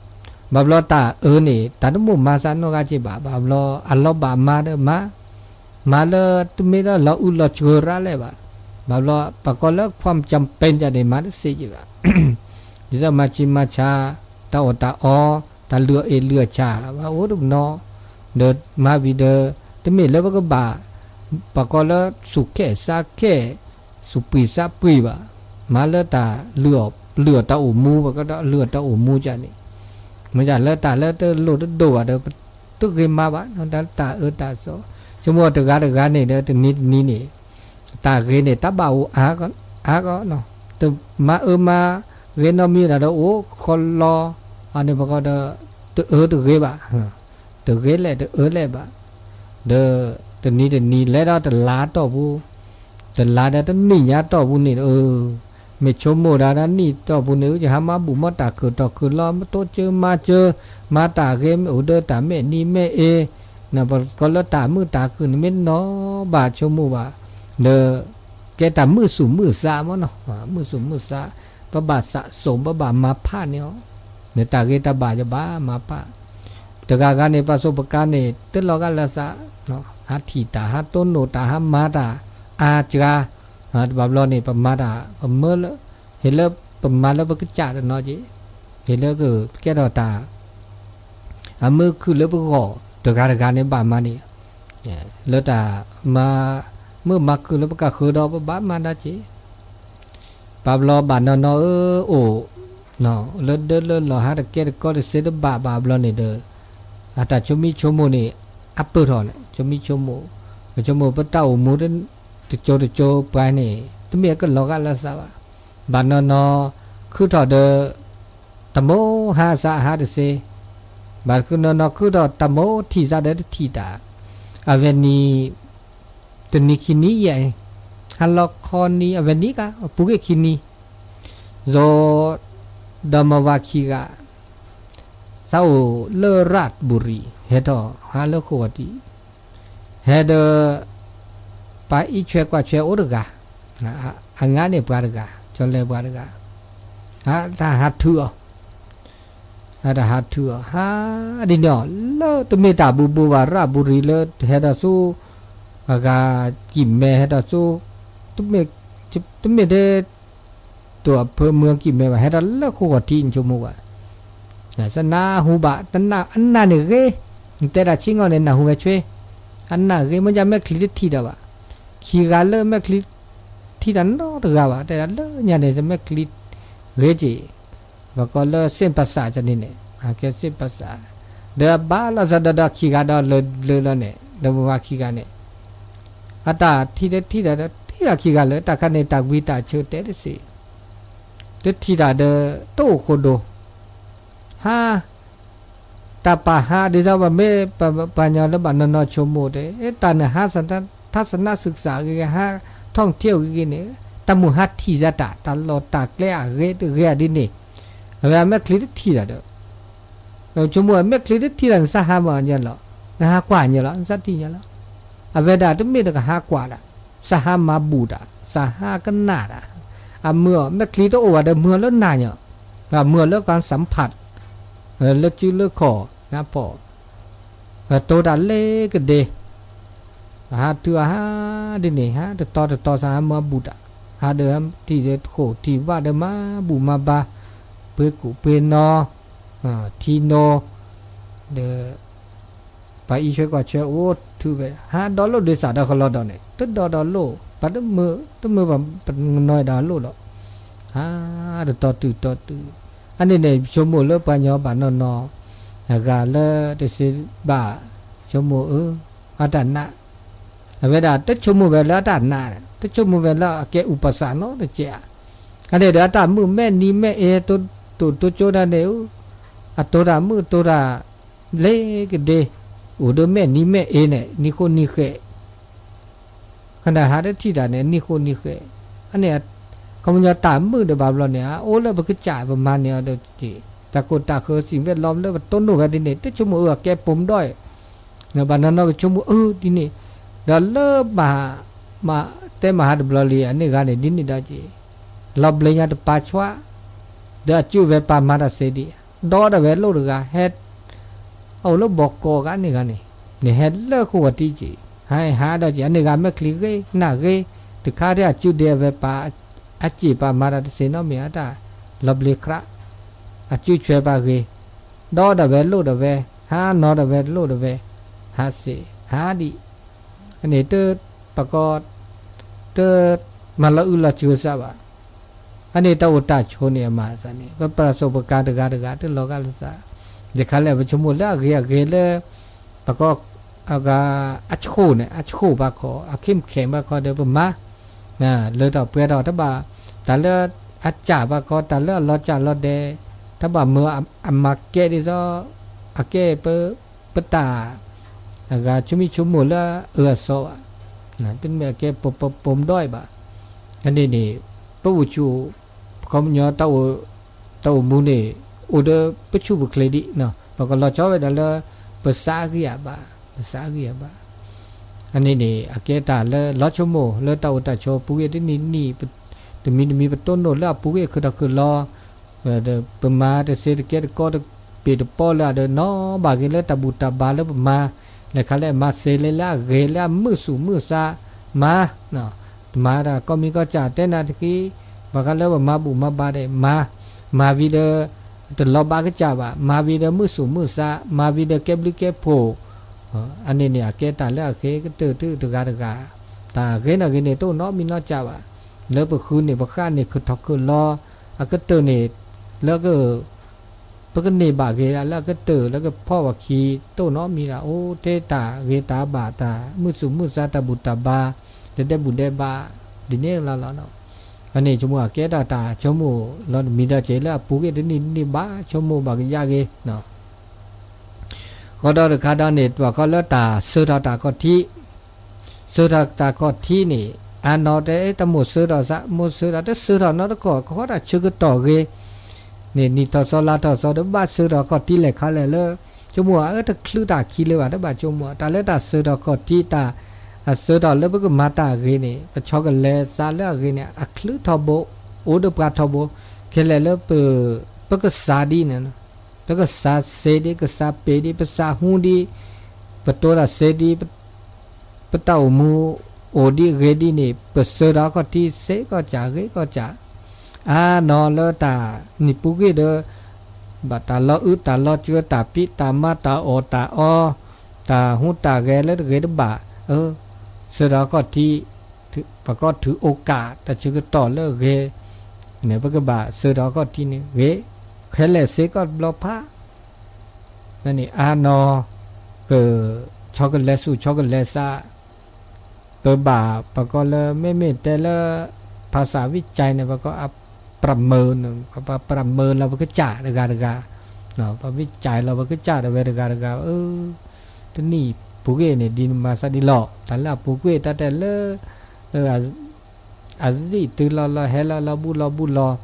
ဘၣ်ဘျီတၢ်အၢန့ၣ် တၢ်တမိၣ်မၤသးနီတဂၤက့ၤဘၣ်, ဘၣ်ဘျီအလီၢ်ဘၣ်မၤဒီးမၤ မၤလၢတမ့ၢ်လၢလီၤအုၣ်လီၤဆှၢရၣ်လဲၣ်ဘၣ်, ဘၣ်ဘျီပှၤကိးလၢ ความจำเป็น ဒၣ်န့ၣ် မၤတသ့က့ၤဘၣ်. ဒ်သိးမၤဆံးမၤဆါ တၢ်အီၣ်တၢ်အီ တၢ်လုၢ်အီၣ်အ့ၣ်လုၢ်အီၣ်ဆၣ် ဘၣ်အိၣ်တနီၤ, ဒီးမၤဝံၤဒီး တမ့ၢ်လၢပကဘၣ် ပှၤကိးလၢသူၣ်ခဲၣ်သးခဲၣ် သူၣ်ပှံၢ်သးပှံၢ်ဘၣ်, မၤလၢတၢ်လုၢ်အီၣ်လုၢ်အီၣ်တၢ်အိၣ်မူ ပှၤကိးလၢလုၢ်အီၣ်တၢ်အိၣ်မူကန့ၣ်, မ့ၢ်ဒၣ်လၢတၢ်လၢတလိၣ်တဒိၣ်ဘၣ်ဒီး တဂ့ၤမၤဘၣ် တၢ်အၢတၢ်သီ, ဆိကမိၣ်တဂၤတဂၤန့ၣ်ဒီး တနံၤတနံၤန့ၣ် တၢ်ဂ့ၤန့ၣ် တၢ်ဘၣ်အိၣ်အါအါဂီၢ်, တမၤအၢမၤဂ့ၤနီတမံၤဒၣ်ဒီး အိၣ်ခီလီ, အန့ၣ်ပှၤကိးဒီး တအၢတဂ့ၤဘၣ်, တဂ့ၤလဲၣ် တအၢလဲၣ်ဘၣ်, ဒီးတနံၤတနံၤလဲၤဒီးတလါတီၢ်ပူၤ, တလါဒီးတနံၣ်ညါတီၢ်ပူၤန့ၣ် မ့ၢ်ဆိကမိၣ်ဒၣ်တၢ်နံၣ်တီၢ်ပူၤန့ၣ် ယဟးမၤဘူၣ်မီၢ်တၢ်ခုၣ်ထီၣ်ခုၣ်လီၤ မတိစၢၤမၤစၢၤ, မၤတၢ်ဂ့ၤမ့ၢ်အိၣ်ဒီးတၢ်မဲာ်နံၤမဲာ်အ့, ပှၤကိးလၢတၢ်မုာ်တၢ်ခုၣ်န့ၣ် မ့ၢ်နီၤဘၣ်ဆိကမိၣ်ဘၣ်, ဒီး ကဲတၢ်မုာ်သူၣ်မုာ်သးမ့ၢ်နီၤ, မုာ်သူၣ်မုာ်သး, ပဘၣ်စးစိၤ ပဘၣ်မၤဖးန့ၢ်အီၤ, န့ၣ်တၢ်ဂ့ၤတၢ်ဘၣ်ယဘၣ်မၤဖး, တဂၤဂၤန့ၣ် ပှၤစိၤပကၤန့ၣ် တလီၤဂာ်လၢသး, ဟးထံၣ်တၢ် ဟးတိၢ်နီၣ်တၢ် ဟးမၤတၢ် အါစှၤ, တဘၣ်ဘျီန့ၣ် ပမၤတၢ် ပမၢလၢ ဟ့ၣ်လၢပမၤလၢပကစၢ်တနီၤက့ၤ, ဟ့ၣ်လၢကကဲထီၣ်တၢ် အမုာ်ခုၣ်လၢပဂီၢ် တဂၤတဂၤန့ၣ်ဘၣ်မၤန့ၣ်, လၢတၢ်မၤ မုာ်မၤခုၣ်လၢပကဃၢၤဒီး ပဘၣ်မၤဒၣ်က့ၤ, ဘၣ်ဘျီဘၣ်နီၢ်နီၢ်ဧၢ အိၣ် လၢဒၢလၢလီၤ ဟးတကဲတကီတစ့တဘၣ်ဘၣ်ဘျီန့ၣ်ဒီး အတၢ်ဆိမိၣ်ဆိကမိၣ်န့ၣ် အပၢၢ်ထီၣ်န့ၣ် ဆိမိၣ်ဆိကမိၣ်, ပဆိကမိၣ်ပတၢ်အိၣ်မူ တစိၤတစိၤပှၤန့ၣ် တမ့ၢ်အကလီၤဂာ်လၢသးဘၣ်, ဘၣ်နီၢ်နီၢ် ခုၣ်ထီၣ်ဒီး တၢ်မိၣ်ဟါသးဟါတစ့, ဘၣ်တခုနီၢ်နီၢ်ခုၣ်ထီၣ်တၢ်မိၣ်ထံၣ်သးဒီးတထံၣ်တၢ်, အဝဲန့ၣ် တနံၤခံနံၤယဲၢ်အံၤ, ဟါလီၤခီနံၤ အဝဲန့ၣ်က ပူၤကွံာ်ခံနံၤ, ယိၤ ဒီးမါဝၤခံဂၤ သးအိၣ်လၢရၣ်ဘူရံၤ ဟဲထီၣ်ဟးလၢဃိာ်တံၢ် ဟဲဒီး ပှၤအံးဆွဲကွၢ်ဆွဲအိၣ်တဂၤ, အငါန့ၣ်ပှၤတဂၤ ကၠီၤလဲၤပှၤတဂၤ, တၢ်ဟးထုးအီၤ, တၢ်ဟးထုးအီၤ ဟးဒ်န့ၣ်အီၤ လၢတမ့ၢ်တၢ်ဘူးဘူးဘၣ် ရၣ်ဘူရံၤလၢဟဲဒီးဆူ အဂၤကံၢ်မဲဟဲဒီးဆူ တမ့ၢ်, တမ့ၢ်ထဲ တိၤအဖၢမုၢ်အကံၢ်မဲဘၣ် ဟဲဒီးလၢဃိာ်ဂီၤထံး နဆိကမိၣ်ဘၣ်, စနၢ်ဟူဘၣ် တနၢ်အနၢ်န့ၣ်ဂ့ၤ, နတဲဒၣ်ဆ့ၣ်နီၤန့ၣ် နၢ်ဟူဝဲဆွ့, အနၢ်ဂ့ၤ မ့ၢ်ဒ်မဲာ်ချံတထံၣ်ဒီးဘၣ်, ခံဂၤလၢမဲာ်ချံ ထံၣ်တၢ်နီတဂၤဘၣ် တဲဒၣ်လၢညါန့ၣ် မဲာ်ချံ ဂ့ၤက့ၤ, ပကိးလၢစ့ၣ်ပစးန့ၣ်န့ၣ် ကဲစ့ၣ်ပစး, ဒီးဘၣ်လီၤစၢၤဒီး ဒီးခံဂၤဒီးလၢာ်လၢာ်လီၤန့ၣ် ဒီးပဝဲခံဂၤန့ၣ် အတၢ်ထံၣ်တထံၣ်ဒီး ထံၣ်တၢ်ခံဂၤလၢာ် တၢ်ခါန့ၣ် တၢ်ဝံတၢ်ဆၢတဲတစ့ၢ်, တထံၣ်တၢ်ဒီး တအိၣ်ဃိဒိ, ဟါ တၢ်ပာ်ဟါဒ်သိးပမ့ၢ် ပှၤကညီလၢဘၣ်နီၢ်နီၢ်ဆိကမိၣ်တဲ တၢ်န့ၣ်ဟါ ထါစနၢ်စံးစၢ်ဂ့ၤဂ့ၤ ဟါထီၣ်ထံၣ်ဂ့ၤဂ့ၤန့ၣ် တၢ်မုၢ်ဟါထံၣ်စၢ်တၢ် တၢ်လီၢ်တၢ်ကျဲအဂ့ၤတဂ့ၤဒ်န့ၣ်, အဝဲမဲာ်ချံတထံၣ်တၢ်ဒီး ဆိကမိၣ်မဲာ်ချံတထံၣ်တၢ် နစၢ်ဟါမၤညီလီၤ, နဟါကွၢ်ညီလီၤ နစၢ်ထံၣ်ညီလီၤ, အဝဲဒၣ်တမ့ၢ်တကဟါကွၢ်ဒၣ်, စၢ်ဟါမၤဘူၣ်တၢ် စၢ်ဟါကနၣ်တၢ်, အမုၢ်အီၤ မဲာ်ချံတအိၣ်ဘၣ်ဒီးမုၢ်အီၤလၢနၢ်ညီ, မုၢ်အီၤလၢကီၢ်စၢဖး လၢစုလၢခီၣ် နၢ်ဖီၣ် တိၤတၢ်လ့ကဒ့, ဟးတုၤအဟါဒ်န့ၣ် ဟါတတီတတီစၢ်ဟါမၤဘူၣ်တၢ်, ဟါဒီးထံၣ်ဒီးဃိာ်ထံၣ်ဘၣ်ဒီးမၤဘူၣ်မၤဘါ, ပှ့ၤကူၣ်ပှ့ၤနီၤ, ထံနိ, ဒီး ပှၤအံးဆွဲကွၢ်ဆွဲအိၣ်ထုးဝဲ ဟးဒီလိၣ်ဒုးစးဒီးကလီဒီးန့ၣ် တဒီဒီလိၣ် ပှၤတမုာ် တမုာ်ဘၣ်ပနီၤဒီးလိၣ်ဒီး ဟးတတီတုၤတီတုၤ, အန့ၣ်န့ၣ် ဆိကမိၣ်လၢပှၤကညီဘၣ်နီၢ်နီၢ် အဂၤလၢတစ့ဘၣ် ဆိကမိၣ်အၢ အတၢ်နး အဝဲဒၣ်တဆိကမိၣ်ဝဲလၢအတၢ်နး တဆိကမိၣ်ဝဲလၢအကဲ ဥပစံး နီတစဲးဧါ, အန့ၣ်ဒီးအတၢ်မုာ်မဲာ်နံၤမဲာ်အ့ တိၤတိၤကၠိဒၣ်န့ၣ် အတိၤတၢ်မုာ်တိၤတၢ် လ့ကဒ့, အိၣ်ဒီးမဲာ်နံၤမဲာ်အ့န့ၣ် နံၤဃိနံၤဃဲး, ခဒၣ်ဟးတထံၣ်တၢ်န့ၣ် နံၤဃိနံၤဃဲး, အန့ၣ် ခီပညီတၢ်မုာ်ဒီးဘၣ်ဘျီန့ၣ် အအိၣ်လၢပကစၢ်ပမၤန့ၢ်အီၤဒီး တၢ်ခိၣ်တၢ်ဃၢ စံးဝဲလီၤလၢပတိၢ်နီၣ်ဝဲဒ်န့ၣ် တဆိကမိၣ်အၢအကဲပိာ်မုၣ်ဒီး ဘၣ်နီၢ်နီၢ်ကဆိကမိၣ်အၢဒ်န့ၣ်, ဒီးလၢ မၤတဲမဟါတဘျီလံ အန့ၣ်ဂၤန့ၣ် ဒ်န့ၣ်ဒီးက့ၤ လီၤဘျ့ညါတပာ်ဆွါ, ဒီးအစုဝဲပာ်မၤတၢ်စ့ဒံး, ဒီးဒၣ်ဝဲလိၣ်တဂၤ ဟဲ အအိၣ်လၢဘီကီးဂၤန့ၣ်ဂၤန့ၣ်, န့ၣ်ဟဲလၢဃိာ်ဝီၤတံၢ်က့ၤ, ဟါဟးဒီးက့ၤ အန့ၣ်ဂၤမဲာ်ချံဂ့ၤ နၢ်ဂ့ၤ, တခါဒီးအစုဒ့အဝဲပာ် အစ့ၢ်ပာ်မၤတၢ်တစ့နီတမံၤ အတၢ်လီၤဘျ့ခရး, အစုဆွဲပာ်ဂ့ၤ, ဒီးဒၣ်ဝဲလိၣ်ဒၣ်ဝဲ, ဟးနီၤဒၣ်ဝဲလိၣ်ဒၣ်ဝဲ, ဟးစ့ၢ် ဟးဒံး, အန့ၣ်တ ပကီ တ မၤလီၤအုလီၤစှၤစၢ်ဘၣ်, အန့ၣ်တၢ်အိၣ်တၢ်ဆိးန့ၣ်အမၤစၢ်န့ၣ် ပပှၤစူးပကၤတဂၤတဂၤ တလီၤဂာ်လၢစၢ်, ယခါလဲၣ် ပဆိကမိၣ်လၢအဂ့ၤအဂ့ၤလၢ ပကီ အဂၤ အဆိၣ်န့ၣ် အဆိၣ်ဘၣ်ခီ အခဲမုၢ်ခဲမုၢ်ဘၣ်ခီဒီးပမၤ လၢထီၣ်ပှဲၤထီၣ်တဘၣ်, တၢ်လၢအစၢ်ဘၣ်ခီ တၢ်လၢအလီၤစၢ်လီၤဒဲး, တဘၣ်မၢအမၤကဲဒ်သိး အကဲ ပတၢ် အဂၤဆိမိၣ်ဆိကမိၣ်လၢအအၢအစီဘၣ်, တမ့ၢ်အကဲပိာ်မုၣ်ဒီးအံၤဘၣ်, အန့ၣ်န့ၣ် ပအိၣ်ဆူၣ် ခီပညီ တၢ်အိၣ်မူန့ၣ် အိၣ်ဒီးပဆူၣ်ပချ့ဒံး, ပကလီၤဆီဝဲဒၣ်လၢ ပစးဂံၢ်အဘၣ်, ပစးဂံၢ်အဘၣ်, အန့ၣ်န့ၣ် အကဲတၢ်လၢလီၤဆိကမိၣ်လၢတၢ်အိၣ်တၢ်ဆိးပူၤဂ့ၢ်တနံၣ်နံၣ်, တမံၤတမံၤပတိၢ်နီၣ်လၢအပူၤဂ့ၢ်ခုၣ်ထီၣ်ခုၣ်လီၤ ပမၤတစ့တကဲတကီတပ့ၤတပီလၢအဒီးနီၢ်ဘၣ်ဂ့ၤလၢတၢ်ဘူၣ်တၢ်ဘါလၢပမၤ, လဲၤခါလဲၣ်မၤစ့လၢလၢအဂ့ၤလၢအမုာ်သူၣ်မုာ်သးမၤ, မၤတၢ်ကီမံၤကီၢ်စၢ်တဲနၤတက့ၢ်, ဘၣ်ဃးလၢပမၤဘူၣ်မၤဘါဒီးမၤ, မၤဝံၤဒီး တလီၤဘၣ်ကစၢ်ဘၣ်, မၤဝံၤဒီးမုာ်သူၣ်မုာ်သး, မၤဝံၤဒီးကဲဘျုးကဲဖှိၣ်, အန့ၣ်န့ၣ် အကဲတၢ်လၢအဂ့ၤကတၢၢ်တုၤတဂၤတဂၤ, တၢ်ဂ့ၤနီၢ်ဂ့ၤန့ၣ် တအိၣ်နီတမံၤနီတစဲးဘၣ်, လၢပဃုန့ၢ်ပဃၣ်န့ၢ်ခုၣ်ထီၣ်ခုၣ်လီၤ, အကတၢၢ်န့ၣ် လၢက ပကန့ၢ်ဘၣ်ဂ့ၤဒၣ်လၢအကတၢၢ်လၢကဖီၣ်ဝဲခံ တအိၣ်နီတမံၤဒၣ် အိၣ်ထဲတၢ်ဂ့ၤတၢ်ဘၣ်တၢ်မုာ်သူၣ်မုာ်သးတၢ်ဘူၣ်တၢ်ဘါ တဒဲးဘူၣ်ဒဲးဘါ ဒ်န့ၣ်လီၤလီၤ. အန့ၣ်ဆိကမိၣ်အကဲတၢ်တၢ်ဆိကမိၣ်လီၤတမံၤဒီး ကဲလၢအပူၤဂ့ၢ်တနံၣ်နံၣ်ဘၣ် ဆိကမိၣ်ဘၣ်ကယၢ်ဂ့ၤ ဃီဒီတခါဒီးန့ၣ် ပှၤခီလၢတၢ်ဆၢထီၣ်တၢ်ခီၣ်ထံး, ဆၢထီၣ်တၢ်ခီၣ်ထံးန့ၣ် အနီၢ်တဲတၢ်မိၣ်ဆၢထီၣ်စး မိၣ်ဆၢထီၣ် တဆၢထီၣ်နီတခီၣ် ကဃီတၢ်ဆၢကတီၢ်ဂ့ၤ န့ၣ် နံၣ်ထီၣ်စီၤလါထီၣ်စီၤဒီးဘၣ်ဆၢထီၣ်ခီၣ်ထံးလဲၣ်ခါလဲၣ်လၢ ဆိကမိၣ်အတချုးတၢ်ခံလၢၤဘၣ် တဘၣ်ဆိကမိၣ် တၢ်လၢတၢ်ဆၢထီၣ်ခီၣ်ထံး တၢ်အဆၢထီၣ်လၢပကမၤတၢ်အဂ့ၤန့ၣ် ပဆီကလဲၤစးလၢအဂ့ၤန့ၣ် အချုးထီဘိ အိၣ်ဒီးပှၤထီဘိ ခဲလၢာ်လၢပ ပကစးဒ်န့ၣ် ပကစးစ့ဒ် ကစးပ့ၤဒ် ပစးဟူဒ် ပတိၤတၢ်စ့ဒ် ပတၢ်အိၣ်မူ အိၣ်ဒ်ဂ့ၤဒ်န့ၣ် ပစၢၤဒီးခီၣ်ထံးစ့ကီၢ်စးဂ့ၤကီၢ်စး, အါနီၤလၢတၢ်နံၣ်ပူၤကွံာ်ဒီး ဘၣ်တၢ်လီၤအုးတၢ်လီၤကၢတၢ်ဖံးတၢ်မၤတၢ်အီၣ်တၢ်အီ, တၢ်ဟူးတၢ်ဂဲၤလၢတဂ့ၤတဘၣ်, အၢ စၢၤဒီးခီၣ်ထံး, ပကီၢ်ထုးအိၣ်ကၣ်တၢ်ဆၢကတီၢ်လၢအဂ့ၤ, မ့ၢ်ပကဘၣ်စၢၤဒီးခီၣ်ထံးန့ၣ်ဂ့ၤ, ခဲလၢာ်စ့ကီၢ်တဘျီဖး န့ၣ်အါနီၤ, က ဆီကလဲဆူၣ်ဆီကလဲစး, ပဘၣ်ပကိးလၢ မ့မ့ၢ်တဲလၢ ဖၣ်ဆၣ်ဝံၣ်ကၠဲးန့ၣ် ပကိးအပြၢမၢန့ၣ် ပပြၢမၢလီၤပကစၢ်တဂၤတဂၤ, ပဝံၣ်ကၠဲးလီၤပကစၢ်တဝဲတဂၤတဂၤ, အၢ တနံၣ်ပူၤကွံာ်န့ၣ် ဒ်နမၤသးဒ်လီၤ, တၢ်လၢအပူၤကွံာ်တၢ်တဲလၢ အ အစံၣ်တုၤလီၤလီၤဟဲလီၤလီၤဘူးလီၤဘူးလီၤ,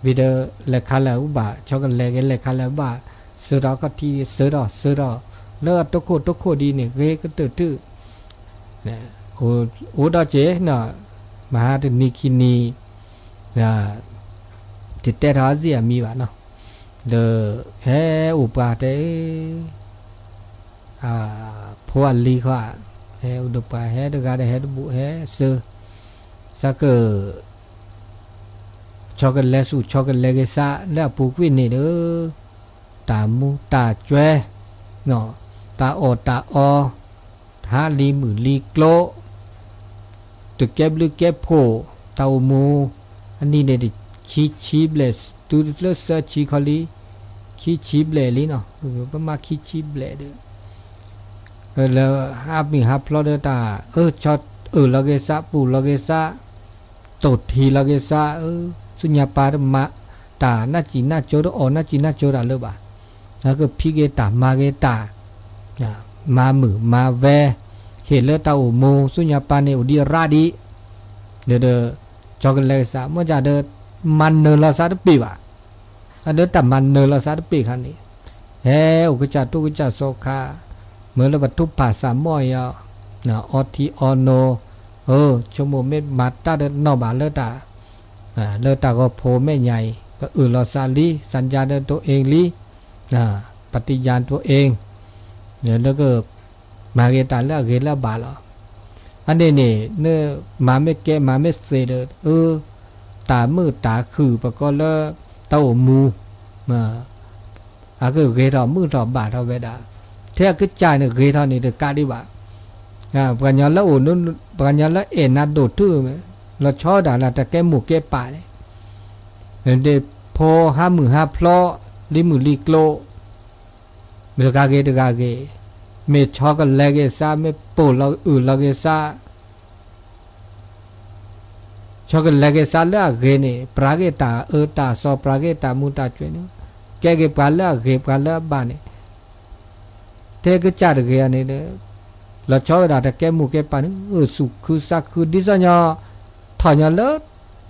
ဝံၤဒီးလဲၤခါလၢအဘၣ် ဆီကလဲက့ၤ လဲၤခါလၢအဘၣ်, စၢၤထီၣ်ခီၣ်ထံး စၢၤထီၣ် စၢၤထီၣ်, လၢအတိခိၣ်တိခိၣ်ဒ်န့ၣ် ဂ့ၤကတၢၢ်တုၤ, အိၣ်ဒီးက့ၤနီၤ, မဟါတနံၤခံနံၤ, တတဲထီၣ်အစံၣ်အမံၤဘၣ်နီၤ, ဒီး ဟဲအိၣ်ပှၤတဲ ဖိအလံၤဃီ, ဟဲအိၣ်ဒီးပှၤဟဲတဂၤဒီးဟဲတဘူးဟဲစၢၤ, စးက ဆီကလဲဆူၣ်ဆီကလဲက့ၤစးလၢအပူၤကွံာ်န့ၣ်ဒီး, တၢ်မူတၢ်ကွဲ, တၢ်အီၣ်တၢ်အီ, ဟးလံမုၢ်လံကျိ, တကဲဘျုးကဲဖှိၣ်, တၢ်အိၣ်မူ, အနံၣ်န့ၣ်တခံဆံဘျဲၣ်, တုၤလၢသၢဆံခီလံ, ခံဆံဘျဲၣ်လံနီၤ, ပမၤခံဆံဘျဲၣ်ဒီး လၢဟးမုၢ်ဟးဖျိဒီးတၢ်, အၢ ဆီအၢၣ်လီၤက့ၤစး ပူၢ်လီၤက့ၤစး, တိၢ်ထံလီၤက့ၤစး, ဆူညါပၢ်တမၤတၢ်နးစံၣ်နးကၠိ တအီၣ်နးစံၣ်နးကၠိတၢ်လၢၤဘၣ်, ကဖံးက့ၤတၢ်မၤက့ၤတၢ်, မၤမုာ်မၤဝဲ, ဟ့ၣ်လၢတၢ်အိၣ်မူ ဆူညါပၢ်န့ၣ်အိၣ်ဒံးရၣ်ဒံး, ဒီး ဆီကလဲက့ၤစး မ့ၢ်ဒ်ဒီး မၤနၢၤလီၤစးတပ့ၤဘၣ်, အဒီးတၢ်မၤနၢၤလီၤစးတပ့ၤခါန့ၣ်, ဟဲအိၣ်ကစၢ်ထူကစၢ်စီၤခါ, မ့ၢ်လၢပထူၣ်ဖၣ်စၢ်မီၢ်အံၤအီၤ, အီထံအီနိ, အၢ ဆိကမိၣ်မ့ၢ်မၤတၢ်ဒီးနီၢ်ဘၣ်လၢတၢ်, လၢတၢ်ဂီၤဖိမဲာ်ညါအံၤ ပအၢၣ်လီၤစးလံ สัญญา ဒီးตัวเองလံ, ปฏิญาณตัวเอง, လၢက မၤဂ့ၤတၢ်လၢအဂ့ၤလၢအဘၣ်လီၤ. အန့ၣ်န့ၣ် မၤမ့ၢ်ကဲမၤမ့ၢ်သ့ဒီး အၢ တၢ်မုာ်တၢ်ခုၣ် ပကိးလၢ တၢ်အိၣ်မူ အကဂ့ၤထီၣ်မုာ်ထီၣ်ဘၣ်ထီၣ်ဝဲဒၣ်, ထဲအကစၢ်န့ၣ်ဂ့ၤထီၣ်န့ၣ်တကးဒံးဘၣ်, ပှၤကညီလၢအိၣ် ပှၤကညီလၢအဲၣ်နၤဒိၣ်တုာ် လီၤဆီဒၣ်လၢတၢ်ကဲမိၢ်ကဲပၢ်န့ၣ်, ဖိဟါမုၢ်ဟါဖျိ လံမုၢ်လံကျိ မ့ၢ်တဂၤဂ့ၤတဂၤဂ့ၤ, မ့ၢ်ဆီကလဲၤက့ၤစး မ့ၢ်ပိာ်လီၤအုၣ်လီၤက့ၤစး, ဆီကလဲၤက့ၤစးလၢအဂ့ၤန့ၣ် ပြးက့ၤတၢ်အၢတၢ်သီ ပြးက့ၤတၢ်မူတၢ်ကွဲးန့ၣ်, ကဲက့ၤပှၤလၢအဂ့ၤပှၤလၢအဘၣ်န့ၣ်, ထဲကစၢ်တဂ့ၤအန့ၣ်ဒီး လီၤဆီဝဲဒၣ်တၢ်ကဲမိၢ်ကဲပၢ်န့ၣ် အၢၣ်ဆူၣ်ခုသးခု ဒ်သိးညီ ထီၣ်ညီလၢ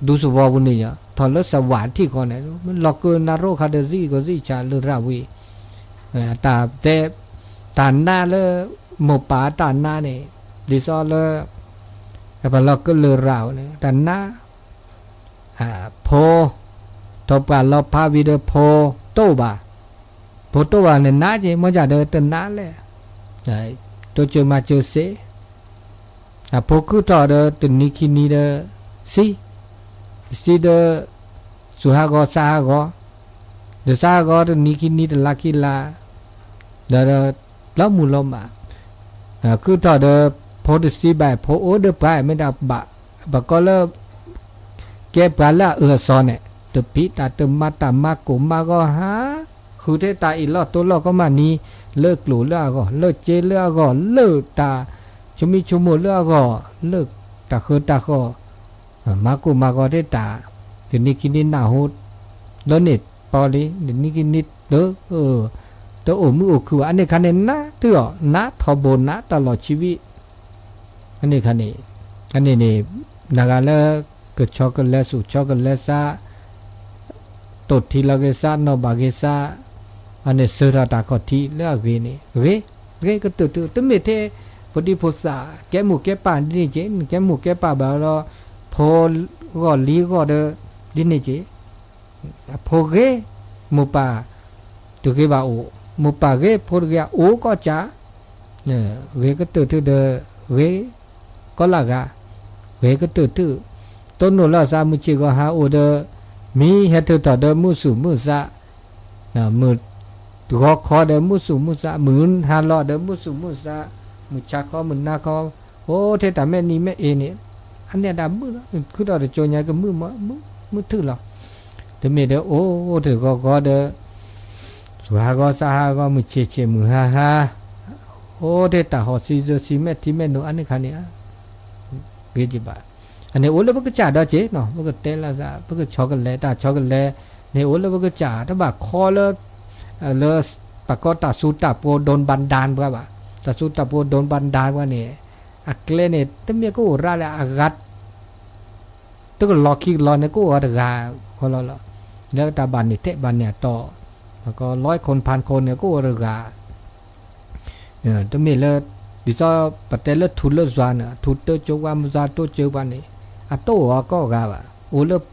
ဒူသဝီပူၤန့ၣ်ညီ ထီၣ်လၢစဝးထံၣ်ဃီန့ၣ် လီၤကၢနၤရိၣ်ခါဒီး စံၣ်ကီၢ်စံၣ်ဆးလၢရၣ်ဝံၤ, တၢ်တဲ တၢ်နါလၢ မိၢ်ပၢ်တၢ်နါန့ၣ် ဒ်သိးလၢ ပလီၤကၢလၢရၣ်န့ၣ် တၢ်နါ ဖိ ထီၣ်ပှၢ်လီၤဖးဝံၤဒီးဖိတိၢ်ဘၣ်, ဖိတိၢ်ဘၣ်န့ၣ်နါက့ၤ မ့ၢ်ဒ်ဒီးတနါလဲၣ်, တိစၢၤမၤစၢၤစ့, အဖိခုၣ်ထီၣ်ဒီးတနံၤခံနံၤဒီး သံ, သံဒီး သူၣ်ဟးဂီၤသးဟးဂီၤ, ဒီးသးဟးဂီၤတနံၤခံနံၤတလါခံလါ, ဒီး လီၤမုၢ်လီၤမၢ်, ခုၣ်ထီၣ်ဒီး ဖိတသံဘၣ် ဖိအိၣ်ဒီးပှၤမ့ၢ်ဒၣ်ဘၣ်, ပကိးလၢ ကဲပှၤလၢအအၢအသီန့ၣ် တပံးတၢ်တမၤတၢ်မၤကိၢ်မၤဂီၤဟါ, ဃုထီၣ်တၢ်အ့ၣ်လိာ်တိလိာ်ကီမးနံၤ, လၢကျိာ်လၢအဂီၢ် လၢစ့လၢအဂီၢ် လၢတၢ်ဆိမိၣ်ဆိကမိၣ်လၢအဂီၢ် လၢတၢ်ဃၢတၢ်ဃီၤ, မၤကိၢ်မၤဂီၤထီၣ်တၢ်, တနံၤခံနံၤနၢ်ဟူ လၢန့ၣ်ပီလံ တနံၤခံနံၤ တအိၣ်မုာ်အိၣ်ခုၣ်ဘၣ် အန့ၣ်ခါန့ၣ် နါထုအီၤ နါထီဘိ နါတၢ်လီၤဆံးဝံၤ, အန့ၣ်ခါန့ၣ်, အန့ၣ်န့ၣ် နဂၤလၢ ကဆီကလဲဆူၣ်ဆီကလဲစး, တိၢ်ထံလီၤက့ၤစး နီၢ်ဘၣ်က့ၤစး, အန့ၣ် စၢၤထီၣ်တၢ်ခီၣ်ထံးလၢအဂ့ၤန့ၣ် ဂ့ၤ, ဂ့ၤကတၢၢ်တုၤ တမ့ၢ်ထဲ ဖိဒံဖိသၣ် ကဲမိၢ်ကဲပၢ်ဒ်န့ၣ်က့ၤ, နကဲမိၢ်ကဲပၢ်ဘၣ်ဒီး ဖိဂီၢ်လံၤဂီၢ်ဒီး ဒ်န့ၣ်က့ၤ အဖိဂ့ၤ, မိၢ်ပၢ်တဂ့ၤဘၣ်အိၣ်, မိၢ်ပၢ်ဂ့ၤ ဖိတဂ့ၤဘၣ်အိၣ်ကီၢ်စး, ဂ့ၤကတၢၢ်တုၤဒီး ဂ့ၤ ကီလၢ်ဂၤ, ဂ့ၤကတၢၢ်ထူၣ်, တိၢ်နီၣ်လီၤသး မုၢ်ဆ့ၣ်ဂီၤဟါအိၣ်ဒီး မံဟဲထုးထီၣ်ဒီးမုၢ်သူၣ်မုၢ်သး, မုၢ်ဂီၤခီဒီးမုၢ်သူၣ်မုၢ်သး, မုၢ်ဟါလီၤဒီးမုၢ်သူၣ်မုၢ်သး, မုၢ်ဆါခီမုၢ်နၤခီ, အိၣ်ထဲတၢ်မဲာ်နံၤမဲာ်အ့န့ၣ်, အန့ၣ်ဒၣ်မုၢ်လီၤ, ခုထီၣ်တကၠိညါကမုၢ်မီၢ်, မုၢ်ထူၣ်လီၤ. တမ့ၢ်ဒီးအိၣ်ထဲဂီၤဂီၤဒီး သူၣ်ဟးဂီၤသးဟးဂီၤ မုၢ်ဆ့ၣ်ဆ့ၣ်မုၢ်ဟါဟါ, အိၣ်ထဲတၢ်ဟီၣ်စံယိၤစံမဲာ်ထံမဲာ်နိအန့ၣ်ခါန့ၣ် ဂ့ၤကဘၣ်. အန့ၣ်အိၣ်လၢပကစၢ်ဒီးက့ၤနီၤ, ပကတဲလၢ ပကဆီကလဲၤ တၢ်ဆီကလဲၤန့ၣ် အိၣ်လၢပကစၢ် တဘၣ်ခီလၢ လၢ ပကိးတၢ်စူၤတၢ်ပှီၤ ဒိၣ်ဘၣ်ဒၣ်ပှၤဘၣ်, တၢ်စူၤတၢ်ပှီၤ ဒိၣ်ဘၣ်ဒၣ်ပှၤန့ၣ် အကျဲန့ၣ် တမ့ၢ်ကအိၣ်ရၣ်လၢအဂၤ တကလီၤခံကလီၤန့ၣ် ကအိၣ်အီၤတဂၤဃီလီၤလီၤ. လၢတၢ်ဘၣ်န့ၢ်ထဲဘၣ်န့ၢ်အတီၢ်, ပကိး ร้อยคน พันคน န့ၣ် ကအိၣ်အီၤတဂၤ တမ့ၢ်လၢ ဒ်သိးပတဲလၢထူလၢယွၤန့ၣ် ထူတိစၢၤပှၤ မုၢ်ယွၤတိစၢၤပှၤန့ၣ် အတအိၣ်အီၤကိးဂၤဘၣ်. အိၣ်လၢ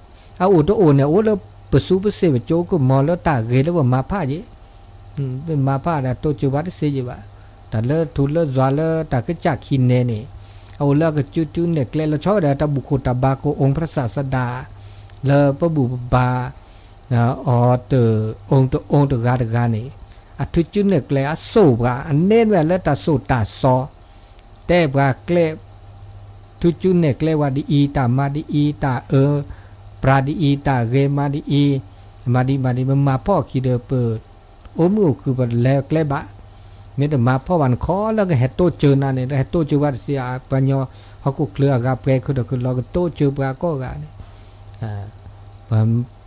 အအိၣ်တအိၣ်န့ၣ် အိၣ်လၢပစူးပစ့ၢ်ပကၠိကမီၤလၢတၢ်ဂ့ၤလၢပမၤဖးယံၤ ပမၤဖးဒၣ်တိစၢၤပှၤတစ့ယံၤဘၣ်. တၢ်လၢထူလၢယွၤလၢတၢ်ကစၢ်ခံနဲန့ၣ် အအိၣ်လၢအကစုကစုနဲၣ်ကျဲလီၤဆီဝဲဒၣ်တၢ်ဘူၣ်ခိၣ်တၢ်ဘါကအိၣ် องค์พระศาสดา လၢပဘူၣ်ပဘါ အီၤတအိၣ်တအိၣ်တဂၤတဂၤန့ၣ် အထုကစုနဲၣ်ကျဲအစိာ်ပှၤ အနဲၣ်ဝဲလၢတၢ်စိာ်တၢ်စီ တဲပှၤကျဲ ထုကစုနဲၣ်ကျဲဝဲဒ်အံၤ တၢ်မၤဒ်အံၤ တၢ်အၢ ပြးဒ်အံၤ တၢ်ဂ့ၤမၤဒ်အံၤ မၤဒ်မၤဒ် မ့ၢ်မၤဖီၣ်အခံဒီးပ အိၣ်မုာ်အိၣ်ခုၣ်ပလဲၤကျဲဘၣ်, မ့ၢ်တမၤဖီၣ်ဘၣ်နခီလၢကဟဲတိစၢၤနၤန့ၣ် ဟဲတိစၢၤပှၤတစ့ ပှၤကညီဟီၣ်ခိၣ်ချၢအဂၤပှဲၤခုၣ်ဒီးခုၣ်လီၤကတိစၢၤပှၤကိးဂၤန့ၣ်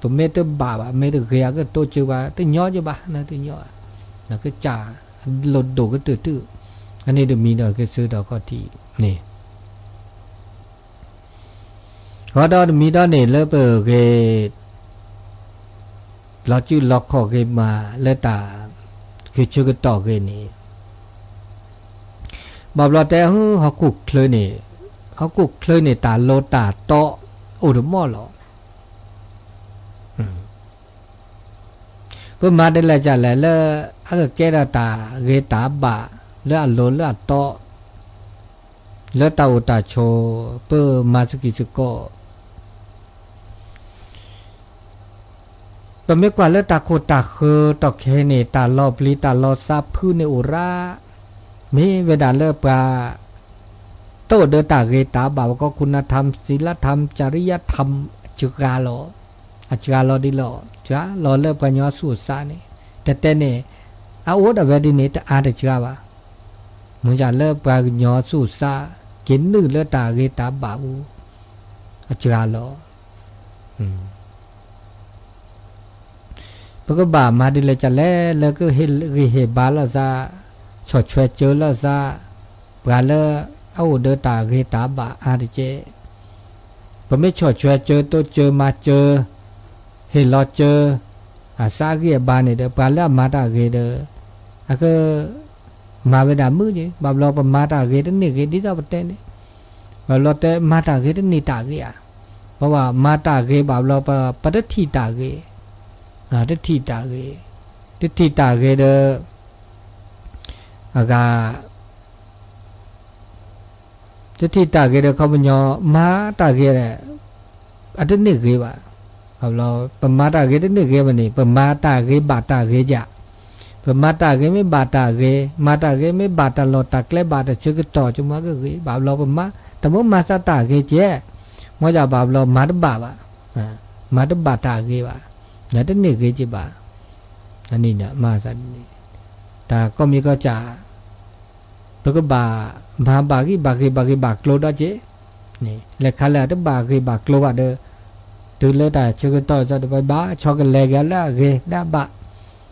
ပမ့ၢ်တဘၣ်ဘၣ် မ့ၢ်တဂ့ၤအကတိစၢၤပှၤ တညီကဘၣ် နတညီ နကစၢ်လိၣ်ဒိၣ်ကတၢၢ်တု အန့ၣ်တမံၤဒီးကစၢ်ဒီးခီၣ်ထံးန့ၣ် ဃီဒီးတမံၤဒီးန့ၣ် လၢပဂ့ၤ လီၤစုလီၤခီၣ်ဂ့ၤမးလၢတၢ်ဂ့ၤဆၢကတီၢ်ဂ့ၤန့ၣ် ဘၣ်ဘျီတဲ ဟီၣ်ခိၣ်ချၢန့ၣ် ဟီၣ်ခိၣ်ချၢန့ၣ် တၢ်လီၢ်တၢ်တီအိၣ်တမီၢ်လီၤ. ပမၤဒ်လဲၣ်ဒ်လဲၣ်လၢ အကကဲထီၣ်တၢ်ဂ့ၤတၢ်ဘၣ်လၢအလီၢ်လၢအတီ လၢတၢ်အိၣ်တၢ်ဆိး ပမၤစကံးစကီး ပမ့ၢ်ကွၢ်လၢတၢ်ခိၣ်တၢ်ဃၢၤတီၢ်ခဲအံၤန့ၣ် တၢ်လီၤပျံၤတၢ်လီၤသးဖုန့ၣ်အိၣ်ရၣ် မ့ၢ်ဝဲဒၣ်လၢပှၤ တအိၣ်ဒီးတၢ်ဂ့ၤတၢ်ဘၣ် ပကိး คุณธรรม ศีลธรรม จริยธรรม အစှၤလီၤ, အစှၤလီၤဒ်လီၤ စှၤလီၤလၢပှၤကညီသူၣ်စၢ်န့ၣ် တဲတဲန့ၣ် အအိၣ်ဒၣ်ဝဲဒ်န့ၣ် တအါတစှၤဘၣ်. မ့ၢ်ယၤလၢပှၤကညီသူၣ်စၢ် က့ၤနုာ်လၢတၢ်ဂ့ၤတၢ်ဘၣ်အူ အစှၤလီၤ ပကဘၣ်မၤဒ်လဲၣ်ဒ်လဲၣ် လၢကဟ့ၣ်ဂံၢ်ဟ့ၣ်ဘါလိာ်သး, ဆီၣ်ထွဲစၢၤလိာ်သး, ပှၤလၢအအိၣ်ဒီးတၢ်ဂ့ၤတၢ်ဘၣ်အါတက့ၢ်. ပမ့ၢ်ဆီၣ်ထွဲစၢၤ တိစၢၤ မၤစၢၤ, ဟ့ၣ်လီၤစၢၤ အသးအဂံၢ်အဘါန့ၣ်ဒီး ပှၤလၢအမၤတၢ်ဂ့ၤဒီး အက မၤဝဲဒၣ်မုာ်က့ၤ, ဘၣ်ဘျီပမၤတၢ်ဂ့ၤတန့ၢ်ဂ့ၤ ဒ်သိးပတဲန့ၣ်, ဘၣ်ဘျီတဲမၤတၢ်ဂ့ၤတန့ၢ်တၢ်ဂ့ၤဧါ, ပဘၣ်မၤတၢ်ဂ့ၤဘၣ်ဘျီ ပတထံၣ်တၢ်ဂ့ၤ, တထံၣ်တၢ်ဂ့ၤ, တထံၣ်တၢ်ဂ့ၤဒီး အဂၤ တထံၣ်တၢ်ဂ့ၤဒီးခီပညီ မၤတၢ်ဂ့ၤ အတန့ၢ်ဂ့ၤဘၣ်. ဘၣ်ဘျီ ပမၤတၢ်ဂ့ၤတန့ၢ်ဂ့ၤဘၣ်န့ၣ် ပမၤတၢ်ဂ့ၤဘၣ်တၢ်ဂ့ၤဧါ, ပမၤတၢ်ဂ့ၤမ့ၢ်ဘၣ်တၢ်ဂ့ၤ, မၤတၢ်ဂ့ၤမ့ၢ်ဘၣ်တၢ်လီၢ်တၢ်ကျဲဘၣ်တၢ်ဆၢကတီၢ် ကမၤကဂ့ၤ, ဘၣ်ဘျီပမၤ တမ့ၢ်မၤသးတၢ်ဂ့ၤကဲ, မ့ၢ်ယၤဘၣ်ဘျီမၤတဘၣ်ဘၣ်, မၤတဘၣ်တၢ်ဂ့ၤဘၣ်, တန့ၢ်ဂ့ၤက့ၤဘၣ်, အန့ၣ်မၤသးန့ၣ်, တၢ်ကိးမံၤကိးစၢ် ပကဘၣ်မၤဘၣ်ဂံၢ်ဘၣ်ဂ့ၤ ဘၣ်ဂ့ၢ်ဘၣ်ကျိၤဒီးက့ၤ, လဲၤခါလၢအတဘၣ်ဂ့ၤဘၣ်ကျိၤဘၣ်ဒီး, တုၤလၢတၢ်ဆၢကတီၢ် ဘၣ်ဆီကလဲၤက့ၤလၢအဂ့ၤလၢအဘၣ်,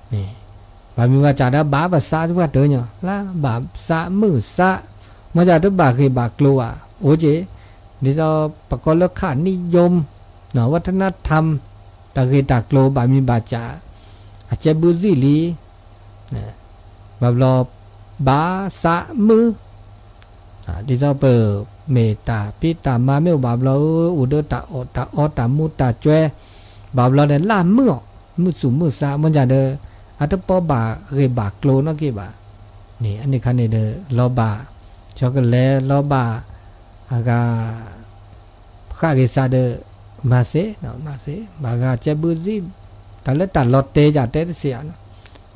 ဘၣ်မံၤဘၣ်စၢ်ဒီးဘၣ်ပသးတပှၢ်တၢၢ်ညီ, လၢဘၣ်သးမုာ်သး, မ့ၢ်တၢ်တဘၣ်ဂ့ၤဘၣ်ကျိၤဘၣ်, အိၣ်က့ၤ, ဒ်သိးပကိးလၢ ค่านิยม วัฒนธรรม တၢ်ဂ့ၤတၢ်ကျိၤဘၣ်မံၤဘၣ်စၢ်, အကဲဘုသံၣ်လံ, ဘၣ်ဘျီ ဘၣ်သးမုာ်, ဒ်သိးပမ့ၢ်တၢ်ဖံးတၢ်မၤမ့ၢ်အိၣ်ဘၣ်ဘျီ အိၣ်ဒီးတၢ်အီၣ်တၢ်အီတၢ်မူတၢ်ကွဲ, ဘၣ်ဘျီဒီးလၢမုာ်အီၤ မုာ်သူၣ်မုာ်သး မ့ၢ်ဒ်ဒီး အတပီဘၣ်ဂ့ၤဘၣ်ကျိၤနီတက့ၢ်ဘၣ်, န့ၣ် အန့ၣ်ခါန့ၣ်ဒီး လီၤဘၣ် ဆီကလဲၤ လီၤဘၣ် အဂၤ ဃၣ်က့ၤစးဒီး မၤစ့ၢ်, မၤစ့ၢ်, ဘၣ်ဂၤကဲဘုစံၣ်, တၢ်လၢတၢ်လီၤတဲာ်ယၤတဲတစ့ၢ်ဧါနီ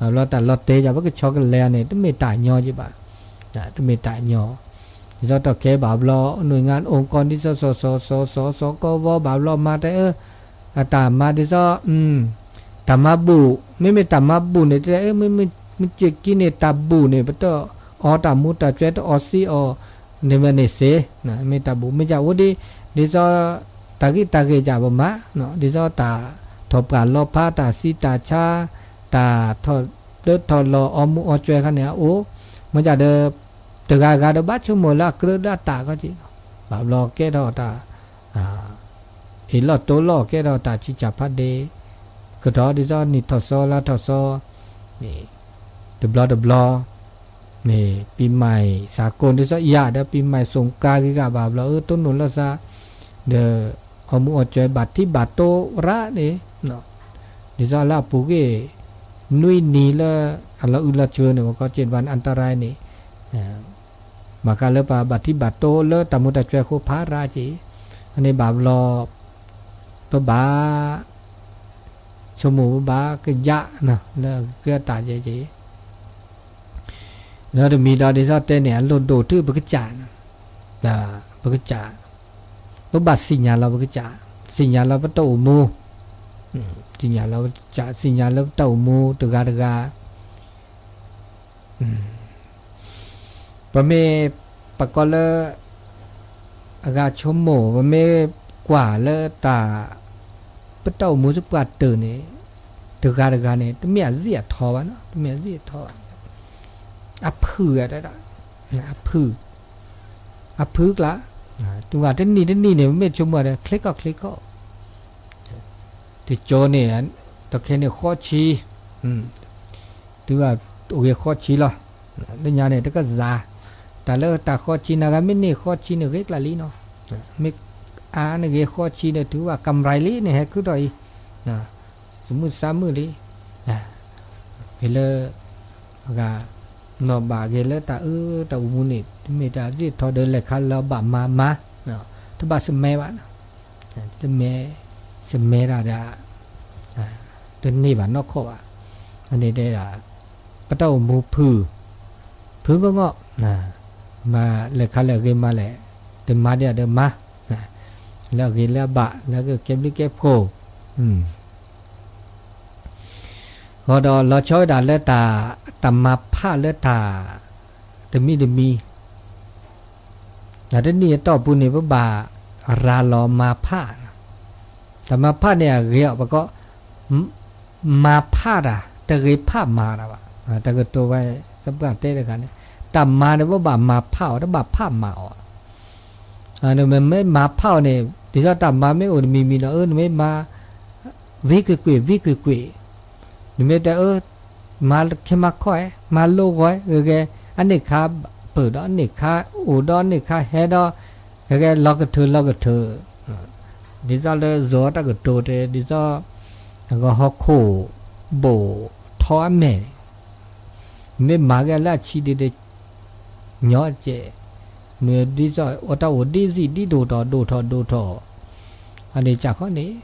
ၤ, ဘၣ်ဘျီတၢ်လီၤတဲာ်ယၤ ပကဆီကလဲၤန့ၣ် တမ့ၢ်တၢ်ညီယဘၣ်, တမ့ၢ်တၢ်ညီ, ဒ်သိးတီၢ်ခဲဘၣ်ဘျီ หน่วยงาน องค์กร ဒ်သိး စီၤစီၤစီၤစီၤစီၤကီၢ်ဝီ ဘၣ်ဘျီမၤတဲအၢ, အတၢ်မၤဒ်သိး တၢ်မၤဘူၣ်, မ့မ့ၢ်တၢ်မၤဘူၣ်န့ၣ် တဲအၢ မ့မ့ၢ်မ့ၢ်စ့ၢ်ကီးန့ၣ် တၢ်ဘူၣ်န့ၣ် ပတအီၣ်တၢ်မူတၢ်ကွဲး တအီၣ်စ့အီၣ် န့ၣ်မ့ၢ်န့ၣ်စ့, မ့ၢ်တၢ်ဘူၣ် မ့ၢ်ယအိၣ်ဒ် ဒ်သိး တၢ်ဂ့ၢ်တၢ်ဂ့ၢ်ယၤပမၤ, ဒ်သိးတၢ်ထီၣ်ပှၢ်လီၤဖး တၢ်ဆံးတၢ်ဆါ, တၢ်ထီၣ်ဒၢထီၣ်လီၤ အီမူအီကၠွဲခါန့ၣ်အအိၣ်, မ့ၢ်ယၤဒီး တဂၤဂၤဒီးဘၣ်ဆိကမိၣ်လၢအကြၢးလၢအတၢ်ခီက့ၤ, ဘၣ်ဘျီကဲထီၣ်တၢ် အ့ၣ်လီၢ်တိလိာ်ကဲထီၣ်တၢ်ဆံးစၢ်ဖးဒ့, ကထီၣ်ဒ်သိးနံၣ်ထီၣ်စီလါထီၣ်စီ, တဘျီတဘျီ, မ့ၢ်ပံၤမၤစၢ်ကိၣ်ဒ်သိးယၤဒီး ပံၤမၤစူၣ်ကါဂ့ၤဂၤဘၣ်ဘျီ အၢ တိၢ်နီၣ်လီၤသး, ဒီး အီမူအီကၠွဲဘၣ်ထံဘၣ်တိရၣ်န့ၣ်, ဒ်သိးလၢအပူၤကွံာ် နွံနံၤလၢ အလီၤအုးလီၤဆှၢန့ၣ် ပကီးက့ၤဘၣ်န့ၣ် อันตรายန့ၣ် ဘၣ်ဃးလၢပဘၣ်ထံဘၣ်တိလၢတၢ်မူတၢ်ကွဲးအဃိဖးရၣ်က့ၤ, အန့ၣ်ဘၣ်ဘျီ ပဘၣ် ဆိကမိၣ်ပဘၣ်ကယး လၢအကြၢးတၢ်ယဲက့ၤ, ဒီးတမံၤဒီးဒ်သိးတဲန့ၣ် အလိၣ်ဒိၣ်တုၤပကစၢ်, ပကစၢ်, ပဘၣ်သ့ၣ်ညါလီၤပကစၢ်, သ့ၣ်ညါလီၤပတၢ်အိၣ်မူ, သ့ၣ်ညါလီၤပကစၢ် သ့ၣ်ညါလၢပတၢ်အိၣ်မူတဂၤတဂၤ ပမ့ၢ်ပကိးလၢ အဂၤဆိကမိၣ် ပမ့ၢ်ကွၢ်လၢတၢ် ပတၢ်အိၣ်မူသပှၢ်တၢၢ်န့ၣ် တဂၤတဂၤန့ၣ် တမ့ၢ်အစ့ၣ်အထီဘၣ်နီၤ, တမ့ၢ်အစ့ၣ်အထီဘၣ်, အဖုၣ်အတၢ်, အဖုၣ်, အဖုၣ်ကျါ, တုၤဂၤတနံၣ်တနံၣ်န့ၣ် ပမ့ၢ်ဆိကမိၣ်ဒီး ချ့ကီၢ်ချ့ကီၢ် တကၠိန့ၣ် တခဲန့ၣ်ဃိးဆံ, တုၤအိၣ်ဂ့ၤဃိးဆံလီၤ, လၢညါန့ၣ် တကစၢ်, တၢ်လၢတၢ်ဃိးဆံ နဂၤမ့ၢ်န့ၢ်ဃိးဆံန့ၣ် ဂ့ၤကျၢ်လံနီၤ, မ့ၢ်အါန့ၢ်ဂ့ၤဃိးဆံန့ၣ် တုၤဘၣ်ကမျၢၢ်လံန့ၣ် ဟဲခုထီၣ်အံၤ, သမုၣ်သးမုၣ်လံ, ဂ့ၤလၢ အဂၤ နီၢ်ဘၣ်ဂ့ၤလၢတၢ်အၢတၢ်အိၣ်မူန့ၣ် တမ့ၢ်တၢ်စ့ၢ်ထီဒီးလဲၤခါလၢဘၣ်မၤမၤ, တဘၣ်စမဲဘၣ်, တမဲ, စမဲတၢ်ဒီး တန့ၢ်ဘၣ်နီၢ်ခိၣ်ဘၣ်, အန့ၣ်တဲဒၣ် ပတၢ်အိၣ်မူဖုၣ်, ဖုၣ်ဂီၢ်ဂီၢ်, မၤလဲၤခါလၢအဂ့ၤမးလဲၣ်, တမၤဒ်ဒီးမၤ, လၢအဂ့ၤလၢအဘၣ် လၢကကဲဘျုးကဲဖှိၣ် ဃီဒီးလီၤဆီဝဲဒၣ်လၢတၢ်, တၢ်မၤဖးလၢတၢ်, တမံၤတမံၤ, တၢ်တနံၣ်အတီၢ်ပူၤန့ၣ် ပဘၣ်ရၤလီၤမၤဖး, တၢ်မၤဖးန့ၣ်အဂ့ၤအီၤ ပကိး, မၤဖးတၢ် တဂ့ၤဖးမၤတၢ်ဘၣ်, တၢ်ကတိၤဝဲ သပှၢ်တဲတဂၤန့ၣ်, တၢ်မၤန့ၣ် ပဘၣ်မၤဖးအီၤ တဘၣ်ဖးမၤအီၤ နမ့ၢ်မၤဖးအီၤန့ၣ် ဒ်သိးတၢ်မၤမ့ၢ်အိၣ်တမံၤမံၤဒီး အၢ နမ့ၢ်မၤ ဝံကွ့ၢ်ကွ့ၢ် ဝံကွ့ၢ်ကွ့ၢ်, နမ့ၢ်တဲအၢ မၤခဲမၤခီၣ်ဧဲ မၤလိဂီၢ်ဧဲ ဂဲၤဂဲၤ အန့ၣ်ခါပၢၢ်ဒီး အန့ၣ်ခါအိၣ်ဒီး အန့ၣ်ခါဟဲဒီး ဂဲၤဂဲၤ လီၤကထၢၣ်လီၤကထၢၣ်, ဒ်သိးလၢယိၤတၢ်ကတိၤတဲ ဒ်သိး အဂီၢ်ဟီၣ်ခိၣ် ဘိၣ်ထီအမဲာ်န့ၣ် မ့ၢ်မၤဂ့ၤလၢအဆံးဒံးဒီး ညီကဲး, နဒ်သိးအတၢ်အိၣ်ဒ်စံးဒ်ဒိၣ်ထီၣ်ဒိၣ်ထီၣ်ဒိၣ်ထီၣ်, အန့ၣ်ကၢ်ခီန့ၣ်,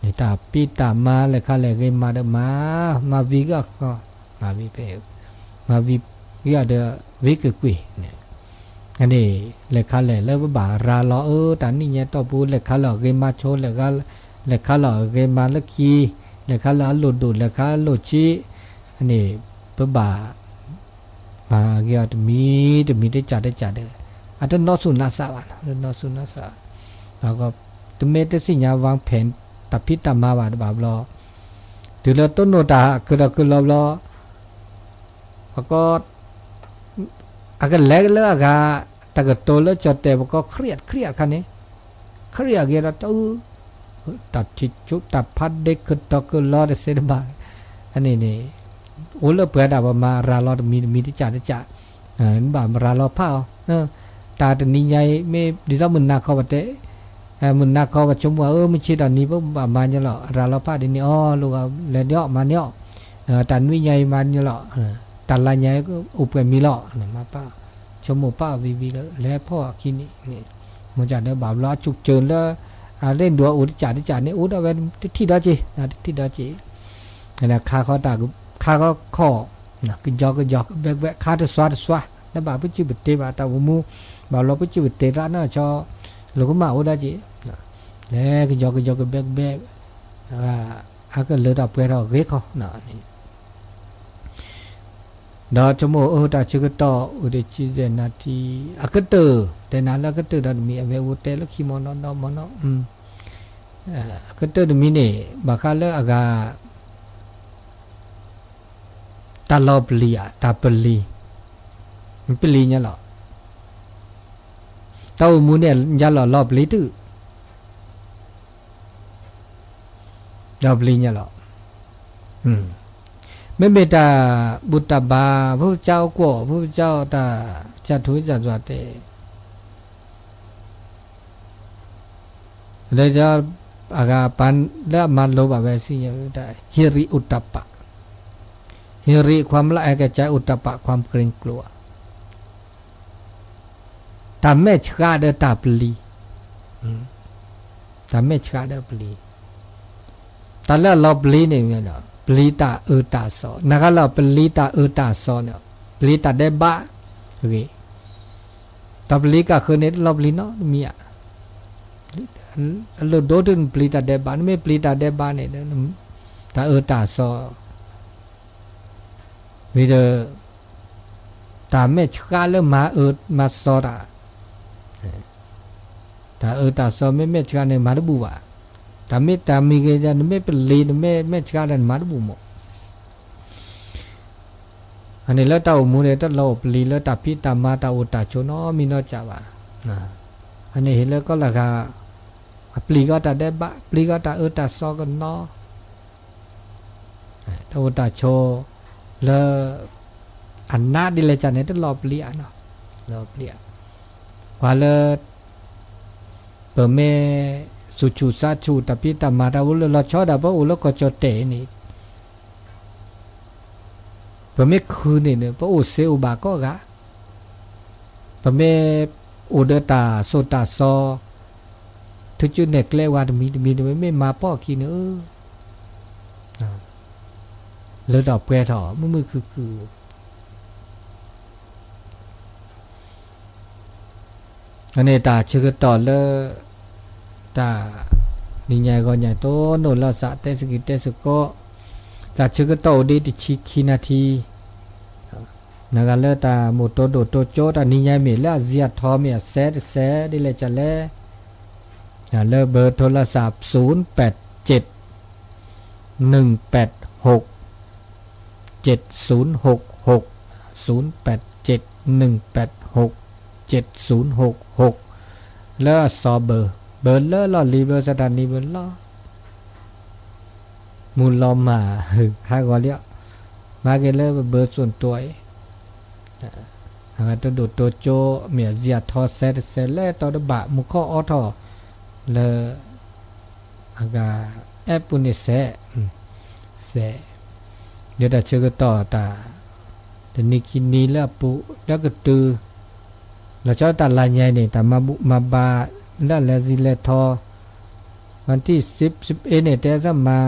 နတၢ်ဖံးတၢ်မၤလဲၤခါလဲၤဂ့ၤမၤဒီးမၤ, မၤဝံၤဖဲ, မၤဝံၤဂ့ၤဒီး ဝံကွ့ၢ်ကွ့ၢ်န့ၣ်, အန့ၣ် လဲၤခါလဲၤလၢပဘၣ်ရၤလီၤအၢ တၢ်နံၣ်ညါတီၢ်ပူၤ လဲၤခါလီၤအဂ့ၤမၤဆိ လဲၤခါလီၤအဂ့ၤမၤလၢခံ, လဲၤခါလီၤအလိၣ်ဒိၣ် လဲၤခါလိၣ်ဆံး, အန့ၣ် ပဘၣ် မၤဂ့ၤအီၤတမံၤတမံၤ တကၢ်တကၢ်ဒီး အတနီၣ်ဆူၣ်နီၣ်စၢ်ဘၣ်နီၤ တနီၣ်ဆူၣ်နီၣ်စၢ်, တမ့ၢ်တသ့ၣ်ညါ ဝၢ်ဖဲၣ် တၢ်ဖံးတၢ်မၤဘၣ်တဘၣ်ဘျီ, တုၤလၢတိၢ်နီၣ်တၢ်ကဒီးကလီဘျီ, ပကိး အကလဲၤလၢအဂၤ တၢ်ကတိၤလၢကၠီၣ်တဲာ် ပကိး ခရံာ် ခရံာ်ခါန့ၣ်, ခရံာ်အဂ့ၤဒီး တၢ်အု တၢ်ထံၣ်ဆူၣ် တၢ်ဖးဒ့ကဒီးကလီတစဲးတဘၣ်, အန့ၣ်န့ၣ် အိၣ်လၢပှၤဒၣ်ပမၤရၤလီၤတမံၤတမံၤတကၢ်တကၢ်, ဘၣ်မၤရၤလီၤဖးအီၤ, တၢ်တနံၤညါအံၤ မ့ၢ်ဒ်သိးမုၢ်နၤခီပတဲ မုၢ်နၤခီပဆိကမိၣ် အၢ မုၢ်ဆ့ၣ်ထီၣ်နံၤ ပဘၣ်မၤညီလီၤ ရၤလီၤဖးဒ်န့ၣ်အီၤ လိၤဂၤလဲၤဒ်အီၤ မၤန့ၢ်အီၤ, တၢ်နွံညါအံၤမၤညီလီၤ, တၢ်လါညါအံၤ အိၣ်ပှဲၤမံၤလီၤ, မၤဖး, ဆိကမိၣ်ဖးအီၤဝံၤဝံၤလၢ လဲၤဖီၣ်အခံန့ၣ်န့ၣ်, မ့ၢ်ဒ်ဘၣ်ဘျီအဆိကစၢၤလၢ အလ့ၣ်ဒိၣ်အအိၣ်တကးတကးန့ၣ် အိၣ်ဒီးဝဲတထံၣ်ဒီးက့ၤ, တထံၣ်ဒီးက့ၤ, ခါခီတၢ် ခါခီခီၣ်, ကယီကယီကဘဲကဘဲ ခါတစွါတစွါ, လၢဘၣ်ပစုၢ်ပတ့ဘၣ်တၢ်အိၣ်မူ, ဘၣ်ဘျီပစုၢ်ပတ့သးနီၢ်ဆီ လိာ်ကမၣ်အိၣ်ဒီးက့ၤ, လဲၤကယီကယီကဘဲကဘဲ, အကလၢတၢ်ပှဲၤထီၣ်ဂ့ၤခီ ဒီးဆိကမိၣ်အၢတၢ်ဆၢကတီၢ်အိၣ်တဆံယဲၢ်နၣ်ထံ, အကတၢၢ်, တဲနၤလၢအကတၢၢ်ဒီးတမံၤ အဝဲအိၣ်တဲလၢခံမီၢ်နီၢ်ဒီမီၢ်နီၢ်, အကတၢၢ်တမံၤန့ၣ် ဘၣ်ဃးလၢအဂၤ တၢ်လီၤပျံၤဧါ, တၢ်ပျံၤ, ပျံၤညါလီၤ, တၢ်အိၣ်မူန့ၣ် ညါလီၤလီၤပျံၤတုၤ ဒီးပျံၤညါလီၤ. မ့မ့ၢ်တၢ်ဘူၣ်တၢ်ဘါ ဖုကစၢ်အိၣ်ကွီၢ် ဖုကစၢ်အိၣ်တၢ် ကၢ်ထူကၢ်စွၤတဲ, ဒီးအဂၤပၢ်လၢအမၤလိဘၣ်ဝဲစံၣ်ညီၣ် ဟံရံၤအိၣ်တၢ်ပာ်, ဟံရံၤ ความละอายแก่ใจ အိၣ်တၢ်ပာ် ความเกรงกลัว တၢ်မဲာ်ဆှးဒီးတၢ်ပျံၤ, တၢ်မဲာ်ဆှးဒီးပျံၤ, တၢ်လၢအလီၤပျံၤန့ၣ် ပျံၤတၢ်အၢတၢ်သီ, နဂၤလီၤပျံၤတၢ်အၢတၢ်သီန့ၣ် ပျံၤတၢ်ဒဲးဘးဂ့ၤ, တၢ်ပျံၤကဃၢၤန့ၣ် တလီၤပျံၤနီတမံၤဧါ, အလိၣ်ဒိၣ်တုၤနပျံၤတၢ်ဒဲးဘး, နမ့ၢ်ပျံၤတၢ်ဒဲးဘးန့ၣ် တၢ်အၢတၢ်သီ ဝံၤဒီး တၢ်မဲာ်ဆှးလၢမၤအၢမၤသီတၢ်, တၢ်အၢတၢ်သီမ့ၢ်မဲာ်ဆှးန့ၣ် မၤတဘူၣ်ဘၣ်, တၢ်မ့ၢ်တၢ်မံၤဂ့ၤ နမ့ၢ်ပျံၤ နမ့ၢ်မဲာ်ဆှးဒီး နမၤတဘူၣ်မး. အန့ၣ်လၢတၢ်အိၣ်မူန့ၣ် တလီၤအိၣ်ပျံၤလၢတၢ်ဖံးတၢ်မၤတၢ်အိၣ်တၢ်ဆိးနီတမံၤနီတစဲးဘၣ်. အန့ၣ်ဟ့ၣ်လၢကီၢ်လၢ်ဂၤ အပျံၤကီးတၢ်ဒဲးဘး ပျံၤကီးတၢ်အၢတၢ်သီကနီၤ တၢ်အိၣ်တၢ်ဆိးလၢ အနးဒ်လဲၣ်ကန့ၣ် တလီၤပျံၤဧါနီၤ, လီၤပျံၤဧါ. ပှၤလၢ ပမ့ၢ်သူၣ်ဆူၣ်သးဆူၣ် တၢ်ဖံးတၢ်မၤတၢ်အိၣ်လၢလီၤဆီဒၣ် ပအိၣ်လၢကီၢ်ကၠီၣ်တဲၣ်န့ၣ် ပမ့ၢ်ခုၣ်န့ၣ် ပအိၣ်သ့အိၣ်ဘၣ်ကိးဂၤ, ပမ့ၢ်အိၣ်ဒီးတၢ်သိၣ်တၢ်သီ ထုကၠူနဲၣ်ကျဲဝဲတမံၤတမံၤန့ၣ် မ့မ့ၢ်မၤပိာ်အခံန့ၣ် လၢတၢ်ပှဲၤထီၣ် မုာ်မုာ်ခုၣ်ခုၣ် အန့ၣ်တၢ်ဆၢကတီၢ်လၢ တၢ် နံၤညါဂီၤညါ တိၢ်နီၣ်လီၤသး တဲသကံးတဲသကိး, တၢ်ဆၢကတီၢ်အိၣ်ဒံးတဆံခံနၣ်ထံ, နဂၤလၢတၢ်မိၣ်တိၢ်ဒိၣ်တိၢ်ကၠိ တၢ်နံၤညါမ့ၢ်လၢအစံးအထီ မ့ၢ်အစဲးတစဲးဒ်လဲၣ်ကလဲၣ်, လၢဘၢထိလီၤသး ศูนย์แปดเจ็ด หนึ่งแปดหก เจ็ดศูนย์หกหก ศูนย์แปดเจ็ด หนึ่งแปดหก เจ็ดศูนย์หกหก လၢအစီၤဘၢ, ဘၢလၢလီၢ်လံၤ ဘၢသတးနံၤဘၢလီၤ မုၢ်လီၤမၢ် ဟးဂီၤလံ, မၤက့ၤလၢပဘၢစိၣ်တွဲအံၤ, တိၢ်ဒိၣ်တိၢ်ကၠိ မ့ၢ်အစံးအထီ စဲးတစဲးလဲၣ်တီတဘၣ် မူခိၣ်အိးထီၣ် လၢ အဂၤ အဲၣ်ပူၤန့ၣ်စဲး, စဲး, ဒီးတၢ်ဆၢကတီၢ်တၢ် တနံၤခံနံၤလၢအပူၤ လၢကတုၤ လီၤဆီတၢ်လါညါအံၤန့ၣ် တၢ်မၤဘူၣ်မၤဘါ လၢအလဲၤစံးလဲၤထီ วันที่สิบ สิบเอ็ด န့ၣ် တဲသးမၤ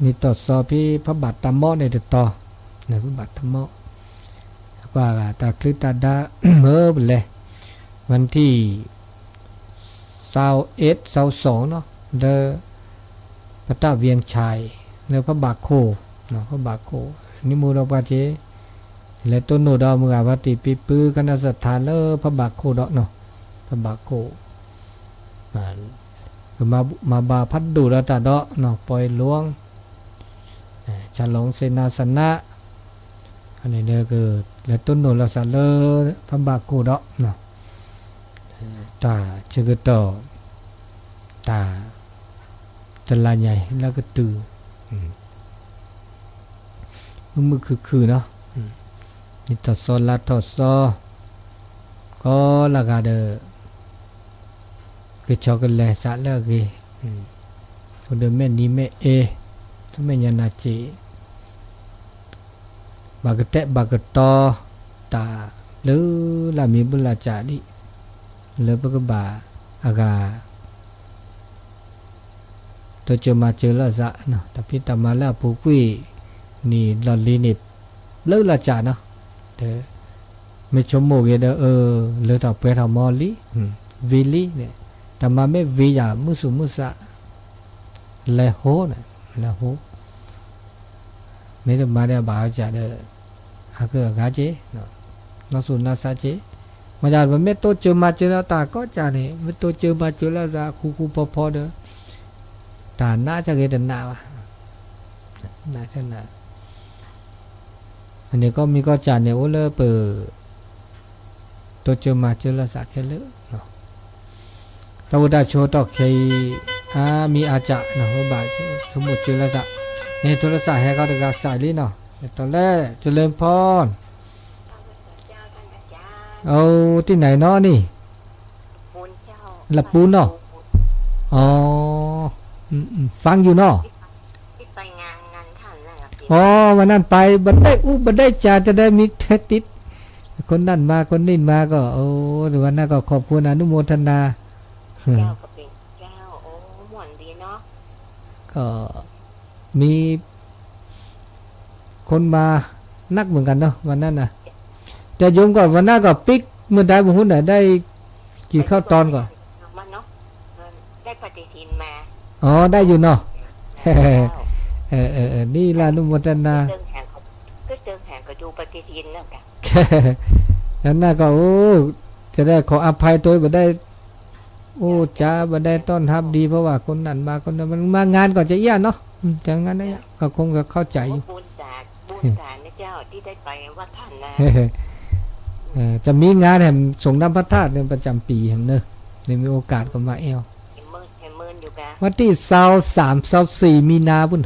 နံၣ်တီၢ်စီၤဖဲ ဖးဘၣ်တၢ်မီၣ်န့ၣ်တတီၤ, ဖးဘၣ်တၢ်မီၣ်, ကွၢ်ဂၤတၢ်ချံတၢ်ဒါ မၢပလဲၤ วันที่ သၢဝ်းအ့း သၢဝ်းသွင် နီၤ လၢ ပတၢ်ဝံၣ်ဆဲး လၢဖးဘၣ်ခိၣ်, ဖးဘၣ်ခိၣ်, နံၤမူဒီးပှၤက့ၤ လဲၤတိၢ်နီၣ်ဒီးမုၢ်ဂၤ ပှၤတံၢ်ပံပၢ ကနၣ်စထါလၢဖးဘၣ်ခိၣ်ဒီး ဖးဘၣ်ခိၣ် ကမၤဘူၣ်မၤဘါဖးဒိၣ်ဒီးတၢ်ဒီး ပီၢ်အ့ၣ်လူင် ဆၣ်လူင် စ့နၤ စနး အန့ၣ်ဒီးကလဲၤတိၢ်နီၣ်လီၤသးလၢ ဖးဘၣ်ခိၣ်ဒီး တၢ်ဆၢကတီၢ် တၢ် တလါညါအံၤလၢကတုၤ မုာ်မုာ်ခုၣ်ခုၣ်နီၤ နံၣ်ထီၣ်သီလါထီၣ်သီ ကိးလၢဂၤဒီး ကဆီကလဲၤသးလၢအဂ့ၤ အိၣ်ဒီးမဲာ်နံၤမဲာ်အ့ ဆူမဲာ်ညါနၤစ့ ဘၣ်ကတဲဘၣ်ကတီၤ တၢ်ဘျုးလၢမံၤဘျုးလၢကၠးဒံး လၢပကဘၣ် အဂၤ တိစၢၤမၤစၢၤလိာ်သး, တၢ်ဖံးတၢ်မၤလၢအပူၤကွံာ်န့ၣ် လီၢ်လံၤန့ၣ် ဘျုးလီၤစၢ်နီၤ, ဒီး မ့ၢ်ဆိကမိၣ်ဂ့ၤဒီး အၢ လၢထီၣ်ပှဲၤထီၣ်မီၢ်လံ, ဝံၤလံ, တၢ်မၤမ့ၢ်ဝံၤယၤ မုၢ်ဆူၣ်မုၢ်ဆါ လဲၤဟိန့ၣ်, လဲၤဟိ မ့ၢ်တမၤဒီးဘၣ်အီၤစၢ်ဒီး အကဂၤက့ၤ, နီၢ်ဆူၣ်နီၢ်ဆါက့ၤ, မ့ၢ်ဒၣ်ပမ့ၢ်တိစၢၤမၤစၢၤလီၤ တၢ်ကီစၢ်န့ၣ် မ့ၢ်တိစၢၤမၤစၢၤလီၤသး ဃူဃူဖိးဖိးဒီး တၢ်နးစၢ်ဂ့ၤတနးဘၣ်, နးစၢ်နး အန့ၣ်ကီၢ်မံကီၢ်စၢ်န့ၣ် အိၣ်လၢပ တိစၢၤမၤစၢၤလိာ်သးခဲလၢာ်, တၢ်အိၣ်တၢ်ဆိးတီၢ်ခဲအံၤ အါမံၤအါစၢ်နီၤ ဘၣ်ဆိကမိၣ်စၢၤလိာ်သး, န့ၣ် โทรศัพท์ ဟဲခီတဂၤစးလံနီၤ, တၢ်လၢ เจริญพร အိၣ်တံၢ်နၤနီၤန့ၣ် လၢပူၤနီၤ, အ ฟังอยู่เนาะ อ๋อ วันนั้นไปบ่ได้อู้บ่ได้จา จะได้มีเธอติด คนนั้นมาคนนี้มาก็ โอ้ วันนั้นก็ขอบคุณอนุโมทนา เจ้าก็เป็นเจ้า โอ้ ม่วนดีเนาะ ก็ มีคนมานักเหมือนกันเนาะวันนั้นนะ แต่โยมก็วันนั้นก็ปิ๊กเมื่อใดบ่ฮู้น่ะ ได้กินข้าวตอนก่อน ได้ปฏิทินมา อ๋อ ได้อยู่เนาะ เออ เออ เออ นี่ล่ะอนุโมทนา ก็เดินหางก็ดูปฏิทินนั่นแหละ แล้วน่าก็ โอ้ จะได้ขออภัยตัวบ่ได้ โอ้ จ๋า บ่ได้ต้อนรับดี เพราะว่าคนนั้นมา คนนั้นมันมางานก่อนจะเอี้ยเนาะ อืม จะงั้นนะ ก็คงจะเข้าใจอยู่ บุญตา บุญตานะเจ้า ที่ได้ไปวัดท่านนะ เออ จะมีงานแหมส่งน้ำพระธาตุเนี่ยประจำปีแหมเนอะ ได้มีโอกาสก็มาแอว เห็นเมิน เห็นเมินอยู่กะ วันที่ซาวสาม ซาวสี่ มีนาพุ่น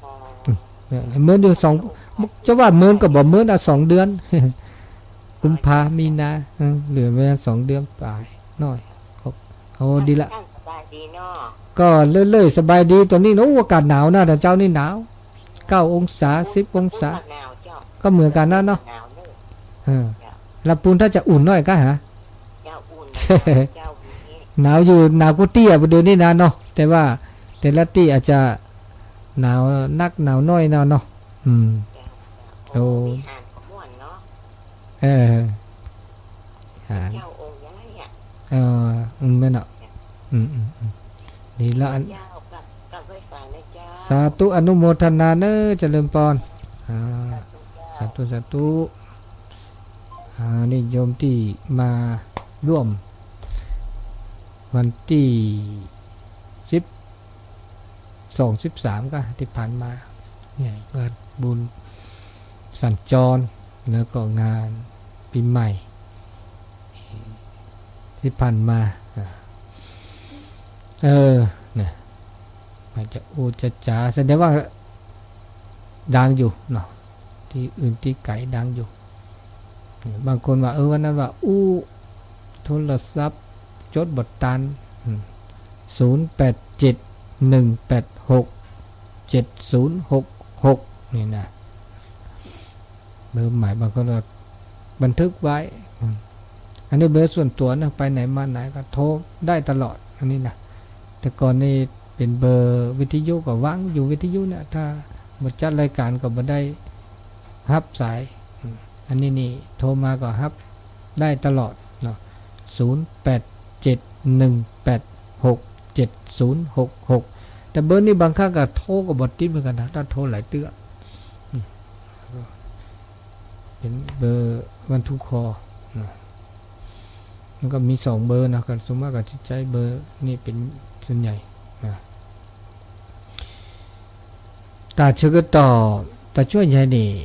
อ๋อ อืม เออ เมินอยู่สอง จะว่าเมินก็บอกเมินอ่ะ สองเดือน กุมภา มีนา เออ เหลือประมาณสองเดือนปลายหน่อย ครับ โอ้ ดีละ ท่านสบายดีเนาะ ก็เรื่อยๆ สบายดี ตอนนี้เนอะ โอ้ อากาศหนาวนะ แต่เช้านี่หนาว เก้าองศา สิบองศา หนาวเจ้า ก็เหมือนกันนะเนาะ หนาวเนอะ เออ เจ้า ลำพูนถ้าจะอุ่นหน่อยก็หา เจ้าอุ่นนะเจ้า หนาวอยู่ หนาวกว่าตี้อ่ะ เดี๋ยวนี้นะเนาะ แต่ว่าแต่ละตี้อาจจะหนาวนักหนาวน้อยนะเนาะ อืม เจ้า เจ้า โอ้ โอ้ มีหางก็ม่วนเนาะ เออ หาง เจ้าองค์ใหญ่อะ เออ อืม แม่นเนาะ อืม อืม อืม ดีละ เจ้า กลับ กลับไหว้สานะเจ้า สาธุ อนุโมทนาเนอะ เจริญพร อ่า สาธุเจ้า สาธุ สาธุ อ่า นี่โยมที่มาร่วม วันที่ สิบสอง สิบสาม ก็ที่ผ่านมา เนี่ย ก็บุญสัญจร แล้วก็งานปีใหม่ ที่ผ่านมา อ่า เออ นะ อาจจะอู้จะจ๋า แสดงว่าดังอยู่เนาะ ที่อื่นที่ไกลดังอยู่ บางคนว่า เออ วันนั้นว่า อู้ โทรศัพท์ จดบ่ตัน อืม ศูนย์แปดเจ็ด หนึ่งแปดหก เจ็ดศูนย์หกหก นี่นะ เบอร์ใหม่ บางคนก็บันทึกไว้ อืม อันนี้เบอร์ส่วนตัวนะ ไปไหนมาไหนก็โทรได้ตลอด อันนี้นะ แต่ก่อนนี่เป็นเบอร์วิทยุก็วางอยู่วิทยุเนี่ย ถ้าบ่จัดรายการก็บ่ได้ฮับสาย อืม อันนี้นี่โทรมาก็ฮับได้ตลอดเนาะ ศูนย์แปดเจ็ด หนึ่งแปดหก เจ็ดศูนย์หกหก แต่เบอร์นี้บางครั้งก็โทรก็บ่ติดเหมือนกันนะ ถ้าโทรหลายเตื้อ อืม เป็นเบอร์วันทุกคอนะ มันก็มีสองเบอร์นะ ก็ส่วนมากก็จะใช้เบอร์นี่เป็นส่วนใหญ่นะ တၢ်ဆၢကတီၢ် တၢ်ဆိၣ်ညါန့ၣ်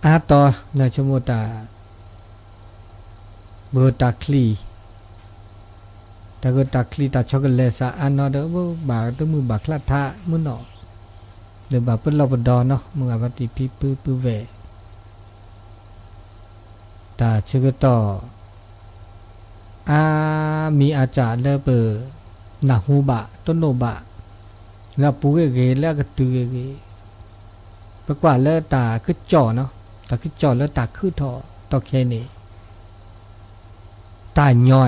အါတီၤ လၢဆိကမိၣ်တၢ် ပဂၢၢ်တၢ်ချံ တၢ်ဂၢၢ်တၢ်ချံ တၢ်ဆီကလဲၤသးအါနီၤဒီး ဘၣ်တမုာ်ဘၣ်ချၢထါမုၢ်နီၢ် ဒီးဘၣ်ပလီၢ်ပဒီနီၤ မုၢ်ဂၤဘၣ်တံၢ်ဖံပုၢ်ပုၢ်ဝဲၢ် တၢ်ဆၢကတီၢ် အါမံၤအါစှၤလၢပ နၢ်ဟူဘၣ် တိၢ်နီၣ်ဘၣ် လၢအပူၤဂ့ၤဂ့ၤ လၢအကတုၤဂ့ၤဂ့ၤ ပကွၢ်လၢတၢ်ကစီၣ်နီၤ တၢ်ကစီၣ်လၢတၢ်ခုၣ်ထီၣ်တီၢ်ခဲအံၤန့ၣ် တၢ်ညီ,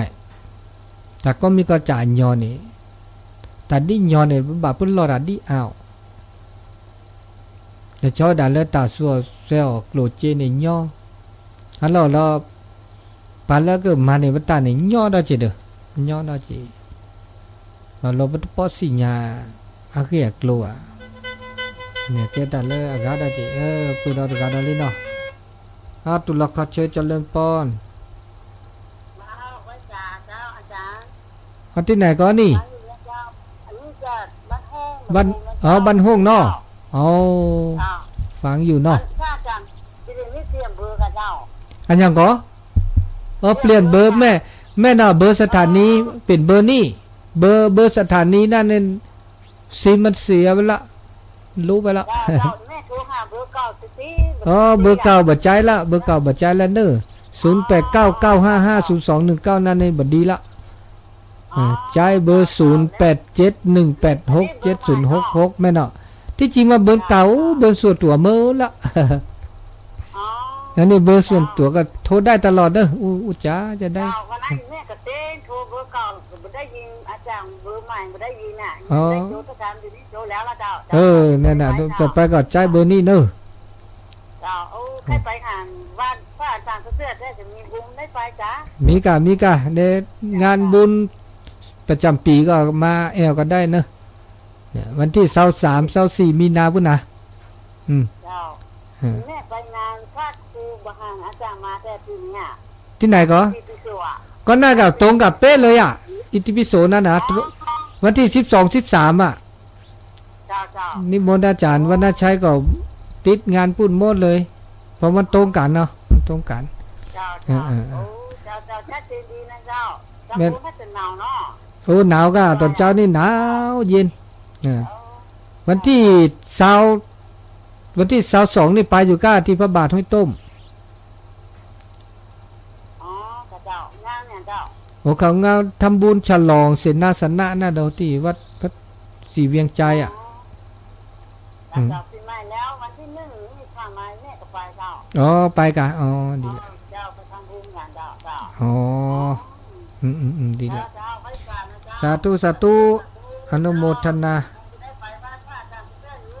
တၢ်ကိးမံၤကိးကၠၢ်အညီန့ၣ်, တၢ်ဒ်ညီန့ၣ် ပဘၣ်ပလီၢ်တၢ်ဒ်အါအီၤ, ဒီးဆီဝဲဒၣ်လၢတၢ်စူၤအီၣ်စဲအီၣ်ကျိၣ်စ့န့ၣ်ညီ, အလီၢ်လီၤ, ပှၤလၢကမၤန့ၢ်ပတၢ်န့ၣ် ညီဒီးက့ၤဒီး, ညီဒီးက့ၤ ဒီးလီၤပတပီၣ်သ့ၣ်ညါ အဂ့ၢ်အကျိၤဘၣ်, န့ၣ်ကဲတၢ်လၢအဂၤဒီးက့ၤ, ပှဲၤဒီးတဂၤဒီးလံနီၤ, အတူၢ်လိာ်ခီဆၢ ကၠီၤလၢပီၢ်, အီတ့ၢ်နၤကီးနံၣ်, ဘၣ်, အီ ဘၣ်ဟိၣ်နီၤ, အီ ฟังอยู่เนาะ, အညါကီး, အီ เปลี่ยนเบอร์ မ့ၢ်, မ့ၢ်နီၤ เบอร์สถานี เปลี่ยนเบอร์นี่, เบอร์ เบอร์สถานี นั่นนี่ ซิมมันเสียไปละ, ลบไปละ, အီ เบอร์เก่า บ่ใช้ละ, เบอร์เก่า บ่ใช้ละเนอะ, ศูนย์แปดเก้าเก้าห้าห้าศูนย์สองหนึ่งเก้า นั่นนี่ บ่ดีละ, ใช้เบอร์ ศูนย์แปดเจ็ดหนึ่งแปดหกเจ็ดศูนย์หกหก မ့ၢ်နီၤ, ที่จริงมาเบอร์เก่า เบอร์ส่วนตัวမ့ၢ်လီၤ อันนี้เบอร์ส่วนตัวก็โทรได้ตลอดเนอะ, อู้อู้จ๋าจะได้, เออ นั่นน่ะ ต่อไปก็ใช้เบอร์นี้เนอะ, มีก่ะ มีก่ะ ในงานบุญประจำปีก็มาแอวกันได้เนอะ, เนี่ย วันที่ซาวสาม ซาวสี่ มีนาพุ้นนะ, อืม ที่ไหนก่อน? ก็น่าจะตรงกับเป๊ะเลยอ่ะ อิติปิโสนั่นนะ วันที่สิบสอง สิบสาม อ่ะ นิมนต์อาจารย์วัฒนชัยก็ติดงานปุ้นหมดเลย เพราะมันตรงกันเนาะ มันตรงกัน เออเออเออ แม่น โอ้ หนาวก่ะ ตอนเช้านี่หนาวเย็น อ่า วันที่ซาว วันที่ซาวสอง นี่ไปอยู่ก้า ที่พระบาทห้วยต้ม โอ้ เขางานทำบุญฉลองเสนาสนะนะ เดี๋ยวที่วัดพระศรีเวียงใจอ่ะ อ๋อ ไปกะ อ๋อ ดีละ อ๋อ อืมอืมอืม ดีละ สาธุ สาธุ อนุโมทนา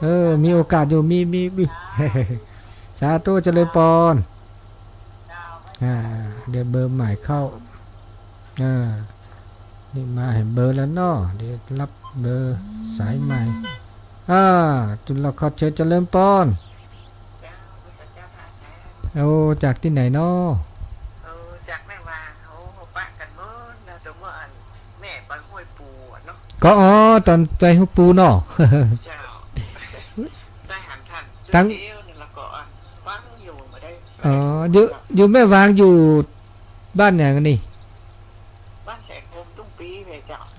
เออ มีโอกาสอยู่ มี มี มี สาธุ เจริญพร อ่า เดี๋ยวเบอร์ใหม่เข้า อ่า นี่มาเห็นเบอร์แล้วเนาะ เดี๋ยวรับเบอร์สายใหม่ อ่า ตุลาคอเชิญเจริญพร โอ้ จากที่ไหนเนาะ ก็ อ๋อ ตอนไปห้วยปูเนาะ ทั้ง อ๋อ อยู่ อยู่แม่วางอยู่บ้านไหนกันนี่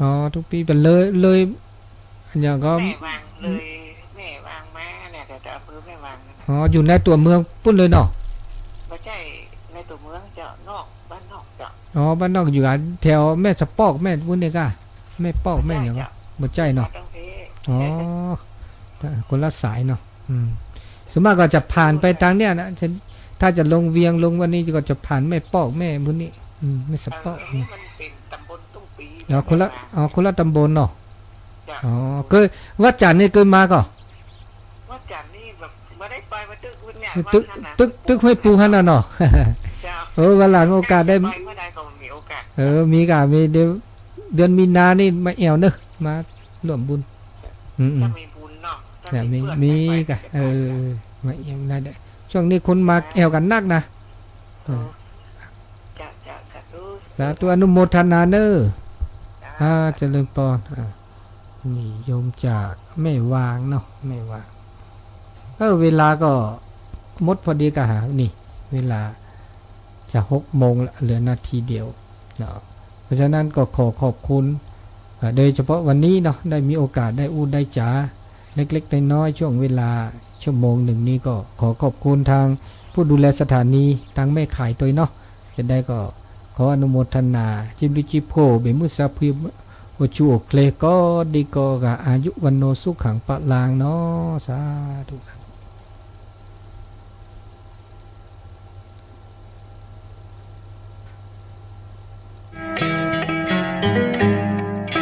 อ๋อ ตุ้งปีไปเลย เลย อย่างก็ อ๋อ อยู่ในตัวเมืองปุ้นเลยเนาะ อ๋อ บ้านนอกอยู่แถวแม่สะปอกแม่ปุ้นเนี่ยก้า แม่ปอกแม่อย่างก็บ่ใช่เนาะ อ๋อ คนละสายเนาะ อืม ส่วนมากก็จะผ่านไปทางเนี้ยนะ ถ้าจะลงเวียงลงวันนี้ก็จะผ่านแม่ปอกแม่บุญนี่ อืม แม่สะเปาะ เออ อันนี้มันเป็นตำบลตุ้งปี๋ อ๋อ คนละ แม่วาง อ๋อ คนละตำบลเนาะ เจ้า อ๋อ เคย วัดจันทร์นี่เคยมาก่อ วัดจันทร์นี่แบบไม่ได้ไปมาตึกเนี่ย ตึก วัดนั่นน่ะ ตึก ตึกห้วยปูหันน่ะเนาะ เจ้า เออ วันหลังโอกาสได้ ไปเมื่อใดก็มีโอกาส เออ มีกะ มีเดือน เดือนมีนานี่มาแอวเนอะ มาร่วมบุญ อืม อืม ถ้ามีบุญเนาะ ถ้า เนี่ย มี มีเพื่อน มี ได้ไป กะ ก็จะไป เออ มาเอี่ยมได้ ช่วงนี้คนมา จ้ะ แอวกันนักนะ เออ เออ จ้ะ จ้ะ สาธุ สาธุ สาธุ อนุโมทนาเนอะ จ้ะ อ่า เจริญพร อ่า นี่โยมจากแม่วางเนาะ แม่วาง เออ เวลาก็หมดพอดีกะหา นี่ เวลาจะหกโมงละ เหลือนาทีเดียวเนาะ เพราะฉะนั้นก็ขอขอบคุณ เอ่อ โดยเฉพาะวันนี้เนาะ ได้มีโอกาสได้อู้ได้จ๋า เล็กๆน้อยๆ ช่วงเวลาชั่วโมงหนึ่งนี้ก็ขอขอบคุณทางผู้ดูแลสถานี ทางแม่ข่ายตวยเนาะ จะได้ก็ขออนุโมทนา จิบลิจิโพ เบมุสาพี โอชูโอเคล ก็ดีก็กะ อายุวันโนสุขังพลังเนาะ สาธุ